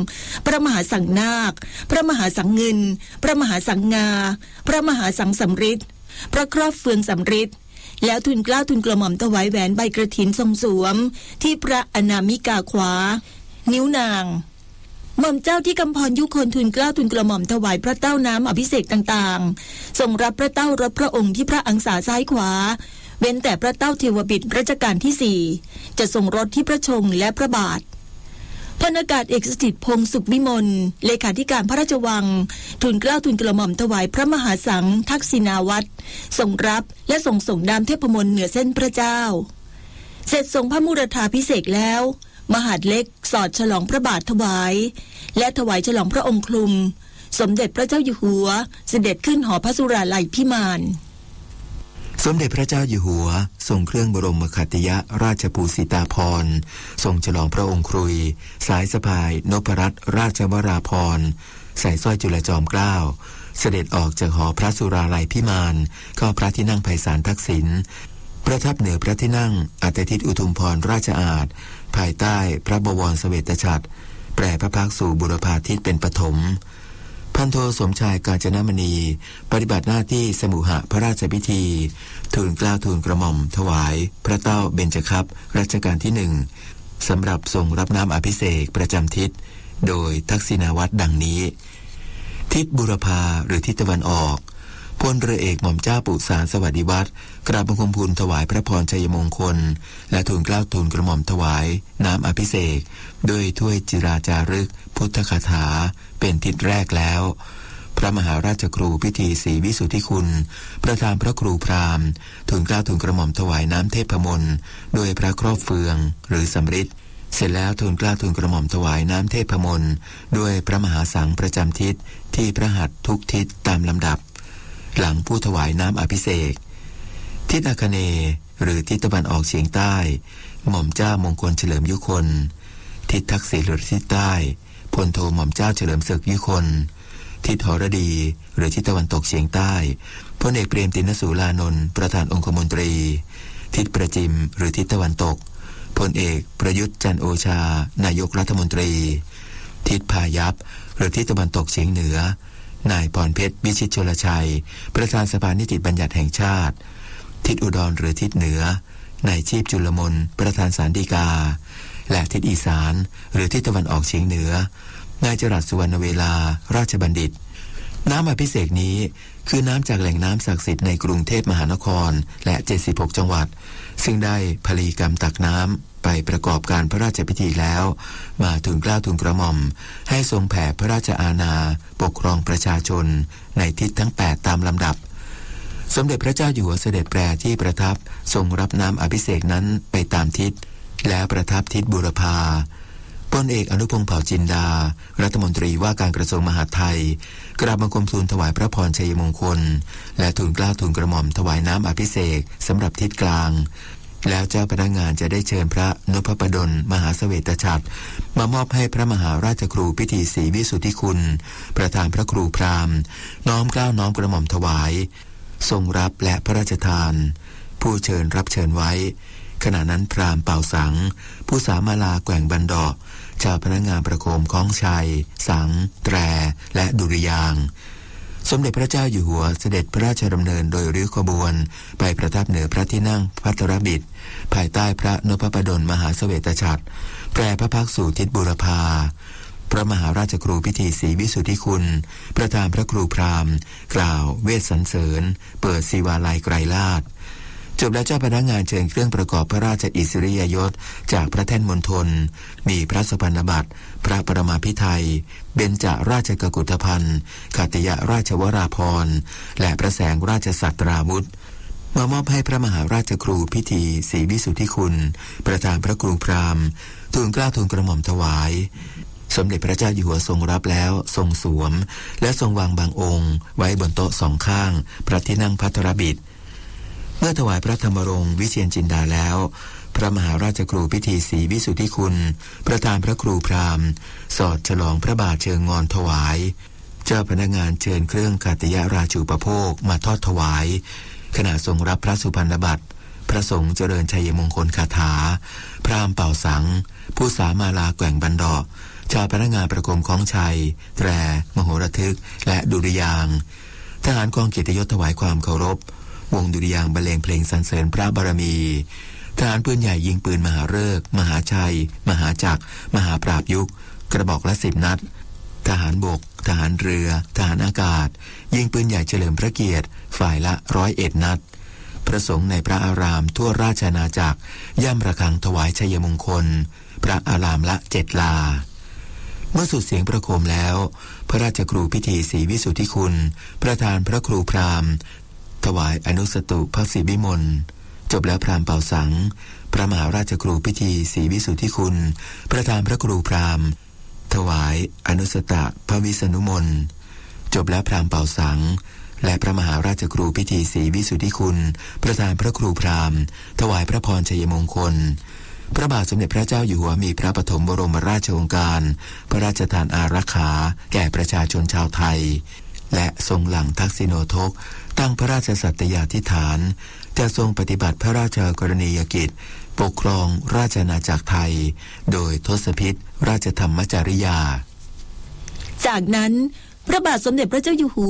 พระมหาสังนาค พระมหาสังเงิน พระมหาสังงา พระมหาสังสำริด พระครอบเฟืองสำริด แล้วทูลเกล้าทูลกระหม่อมถวายแหวนใบกฐินทรงสวม ที่พระอนามิกาขวา นิ้วนาง หม่อมเจ้าธิกำพรยุคนทูลเกล้าทูลกระหม่อมถวายพระเต้าน้ำอภิเษกต่างๆ ทรงรับพระเต้ารถพระองค์ที่พระอังสาซ้ายขวา เว้นแต่พระเต้าเทวบิดรัชกาลที่สี่ จะทรงรถที่พระชงและพระบาท พลอากาศเอกสถิตพงษ์สุขวิมล เลขาธิการพระราชวัง ทูลเกล้าทูลกระหม่อมถวายพระมหาสังทักษิณาวัตร ทรงรับและทรงส่งน้ำเทพมนต์เหนือเส้นพระเจ้า เสร็จทรงพระมุรธาภิเษกแล้ว มหาดเล็กสอดฉลองพระบาทถวาย และถวายฉลองพระองค์คลุม สมเด็จพระเจ้าอยู่หัว เสด็จขึ้นหอพระสุราลัยภิมาน สมเด็จพระเจ้าอยู่หัว ทรงเครื่องบรมขัตติยราชภูสิตาภรณ์ ทรงฉลองพระองค์คลุย สายสะพายนพรัตน์ราชวราภรณ์ ใส่สร้อยจุลจอมเกล้า เสด็จออกจากหอพระสุราลัยภิมาน เข้าพระที่นั่งไพศาลทักษิณ ประทับเหนือพระที่นั่งอัฏฐทิตย์อุทุมพรราชอาสน์ ภายใต้พระบวรเสวตฉัตร แปรพระพักตร์สู่บุรพาทิศเป็นปฐม พันโทสมชายกาญจนมณี ปฏิบัติหน้าที่สมุหพระราชพิธี ทูลเกล้าทูลกระหม่อมถวายพระเต้าเบญจคัพรัชกาลที่หนึ่ง สำหรับทรงรับน้ำอภิเษกประจำทิศ โดยทักษิณาวัตรดังนี้ ทิศบุรพาหรือทิศตะวันออก พลเรือเอกหม่อมเจ้าปุสารสวัสดิวัฒน์ กราบบังคมทูลถวายพระพรชัยมงคล และทูลเกล้าทูลกระหม่อมถวายน้ำอภิเษก ด้วยถ้วยจิราจารึกพุทธคาถาเป็นทิศแรกแล้ว พระมหาราชครูพิธีศรีวิสุทธิคุณ ประธานพระครูพราหมณ์ ทูลเกล้าทูลกระหม่อมถวายน้ำเทพมนต์ ด้วยพระครอบเฟืองหรือสำริด เสร็จแล้วทูลเกล้าทูลกระหม่อมถวายน้ำเทพมนต์ ด้วยพระมหาสังประจำทิศ ที่พระหัตถ์ทุกทิศตามลำดับ หลังผู้ถวายน้ำอภิเษก ทิศอาคเนย์ หรือทิศตะวันออกเฉียงใต้ หม่อมเจ้ามงคลเฉลิมยุคน ทิศทักษิณหรือทิศใต้ พลโทหม่อมเจ้าเฉลิมศึกยุคน ทิศหรดี หรือทิศตะวันตกเฉียงใต้ พลเอกเปรมติณสูลานนท์ ประธานองคมนตรี ทิศประจิม หรือทิศตะวันตก พลเอกประยุทธ์จันทร์โอชา นายกรัฐมนตรี ทิศพายัพ หรือทิศตะวันตกเฉียงเหนือ นายพรเพชร วิชิตชลชัย ประธานสภานิติบัญญัติแห่งชาติ ทิศอุดรหรือทิศเหนือ นายชีพจุลมน ประธานศาลฎีกา และทิศอีสาน หรือทิศตะวันออกเฉียงเหนือ นายจรัสสุวรรณเวลา ราชบัณฑิต น้ำอภิเษกนี้ คือน้ำจากแหล่งน้ำศักดิ์สิทธิ์ในกรุงเทพมหานคร และเจ็ดสิบหกจังหวัด ซึ่งได้พลีกรรมตักน้ำไปประกอบการพระราชพิธีแล้ว มาทูลเกล้าทูลกระหม่อม ให้ทรงแผ่พระราชอาณาปกครองประชาชนในทิศทั้งแปดตามลำดับ สมเด็จพระเจ้าอยู่หัวเสด็จแปรที่ประทับ ทรงรับน้ำอภิเษกนั้นไปตามทิศ แล้วประทับทิศบูรพา พลเอกอนุพงษ์เผ่าจินดา รัฐมนตรีว่าการกระทรวงมหาดไทย กราบบังคมทูลถวายพระพรชัยมงคล และทูลเกล้าทูลกระหม่อมถวายน้ำอภิเษกสำหรับทิศกลาง แล้วเจ้าพนักงานจะได้เชิญพระนพปดลมหาเสวตฉัตร มามอบให้พระมหาราชครูพิธีศรีวิสุทธิคุณ ประธานพระครูพราหมณ์ น้อมเกล้าน้อมกระหม่อมถวาย ทรงรับและพระราชทาน ผู้เชิญรับเชิญไว้ ขณะนั้นพราหมณ์เป่าสัง ผู้สามาลาแกว่งบันเดาะ เจ้าพนักงานประโคมค้องไช สัง แตร และดุริยางค์ สมเด็จพระเจ้าอยู่หัวเสด็จพระราชดำเนินโดยริ้วขบวน ไปประทับเหนือพระที่นั่งภัทรบิด ภายใต้พระนพปดลมหาเสวตฉัตร แปรพระพักตร์สู่ทิศบูรพา พระมหาราชครูพิธีศรีวิสุทธิคุณ ประธานพระครูพราหมณ์ กล่าวเวสสันเสริญ เปิดศิวาลัยไกรลาส จบแล้วเจ้าพนักงานเชิญเครื่องประกอบพระราชอิสริยยศจากพระแท่นมณฑล มีพระสุพรรณบัตร พระปรมาภิไธย เบญจราชกุฏภัณฑ์ ขัตติยราชวราภรณ์ และพระแสงราชสัตราวุธ มามอบให้พระมหาราชครูพิธีศรีวิสุทธิคุณ ประธานพระครูพราหมณ์ ทูลเกล้าทูลกระหม่อมถวาย สมเด็จพระเจ้าอยู่หัวทรงรับแล้วทรงสวม และทรงวางบางองค์ไว้บนโต๊ะสองข้างพระที่นั่งภัทรบิด เมื่อถวายพระธรรมรงค์วิเชียรจินดาแล้ว พระมหาราชครูพิธีศรีวิสุทธิคุณ ประธานพระครูพราหมณ์ สอดฉลองพระบาทเชิงงอนถวาย เจ้าพนักงานเชิญเครื่องขัตติยราชูปโภคมาทอดถวาย ขณะทรงรับพระสุพรรณบัตร พ พระสงฆ์เจริญชัยมงคลคาถา พราหมณ์เป่าสัง ผู้สามาลาแกว่งบันเดาะ ชาวพนักงานประโคมค้องชัย แตร มโหระทึก และดุริยางค์ ทหารกองเกียรติยศถวายความเคารพ วงดุริยางค์บรรเลงเพลงสรรเสริญพระบารมี ทหารปืนใหญ่ยิงปืนมหาฤกษ์ มหาชัย มหาจักร มหาปราบยุค กระบอกละสิบนัด ทหารบก ทหารเรือ ทหารอากาศ ยิงปืนใหญ่เฉลิมพระเกียรติ ฝ่ายละร้อยเอ็ดนัด พระสงฆ์ในพระอารามทั่วราชอาณาจักร ย่ำระฆังถวายชัยมงคล พระอารามละเจ็ดลา เมื่อสุดเสียงประโคมแล้ว พระราชครูพิธีศรีวิสุทธิคุณ ประธานพระครูพราหมณ์ ถวายอนุสตุภสิวิมล จบแล้วพราหมณ์เป่าสัง พระมหาราชครูพิธีศรีวิสุทธิคุณ ประธานพระครูพราหมณ์ ถวายอนุสตะพระวิษณุมนต์ จบแล้วพราหมณ์เป่าสัง และพระมหาราชครูพิธีศรีวิสุทธิคุณ ประธานพระครูพราหมณ์ ถวายพระพรชัยมงคล พระบาทสมเด็จพระเจ้าอยู่หัวมีพระปฐมบรมราชโองการ พระราชทานอารักขาแก่ประชาชนชาวไทย และทรงหลั่งทักษิโณทก ตั้งพระราชสัตยาธิษฐาน จะทรงปฏิบัติพระราชกรณียกิจ ปกครองราชอาณาจักรไทย โดยทศพิธราชธรรมจริยา จากนั้น พระบาทสมเด็จพระเจ้าอยู่หัว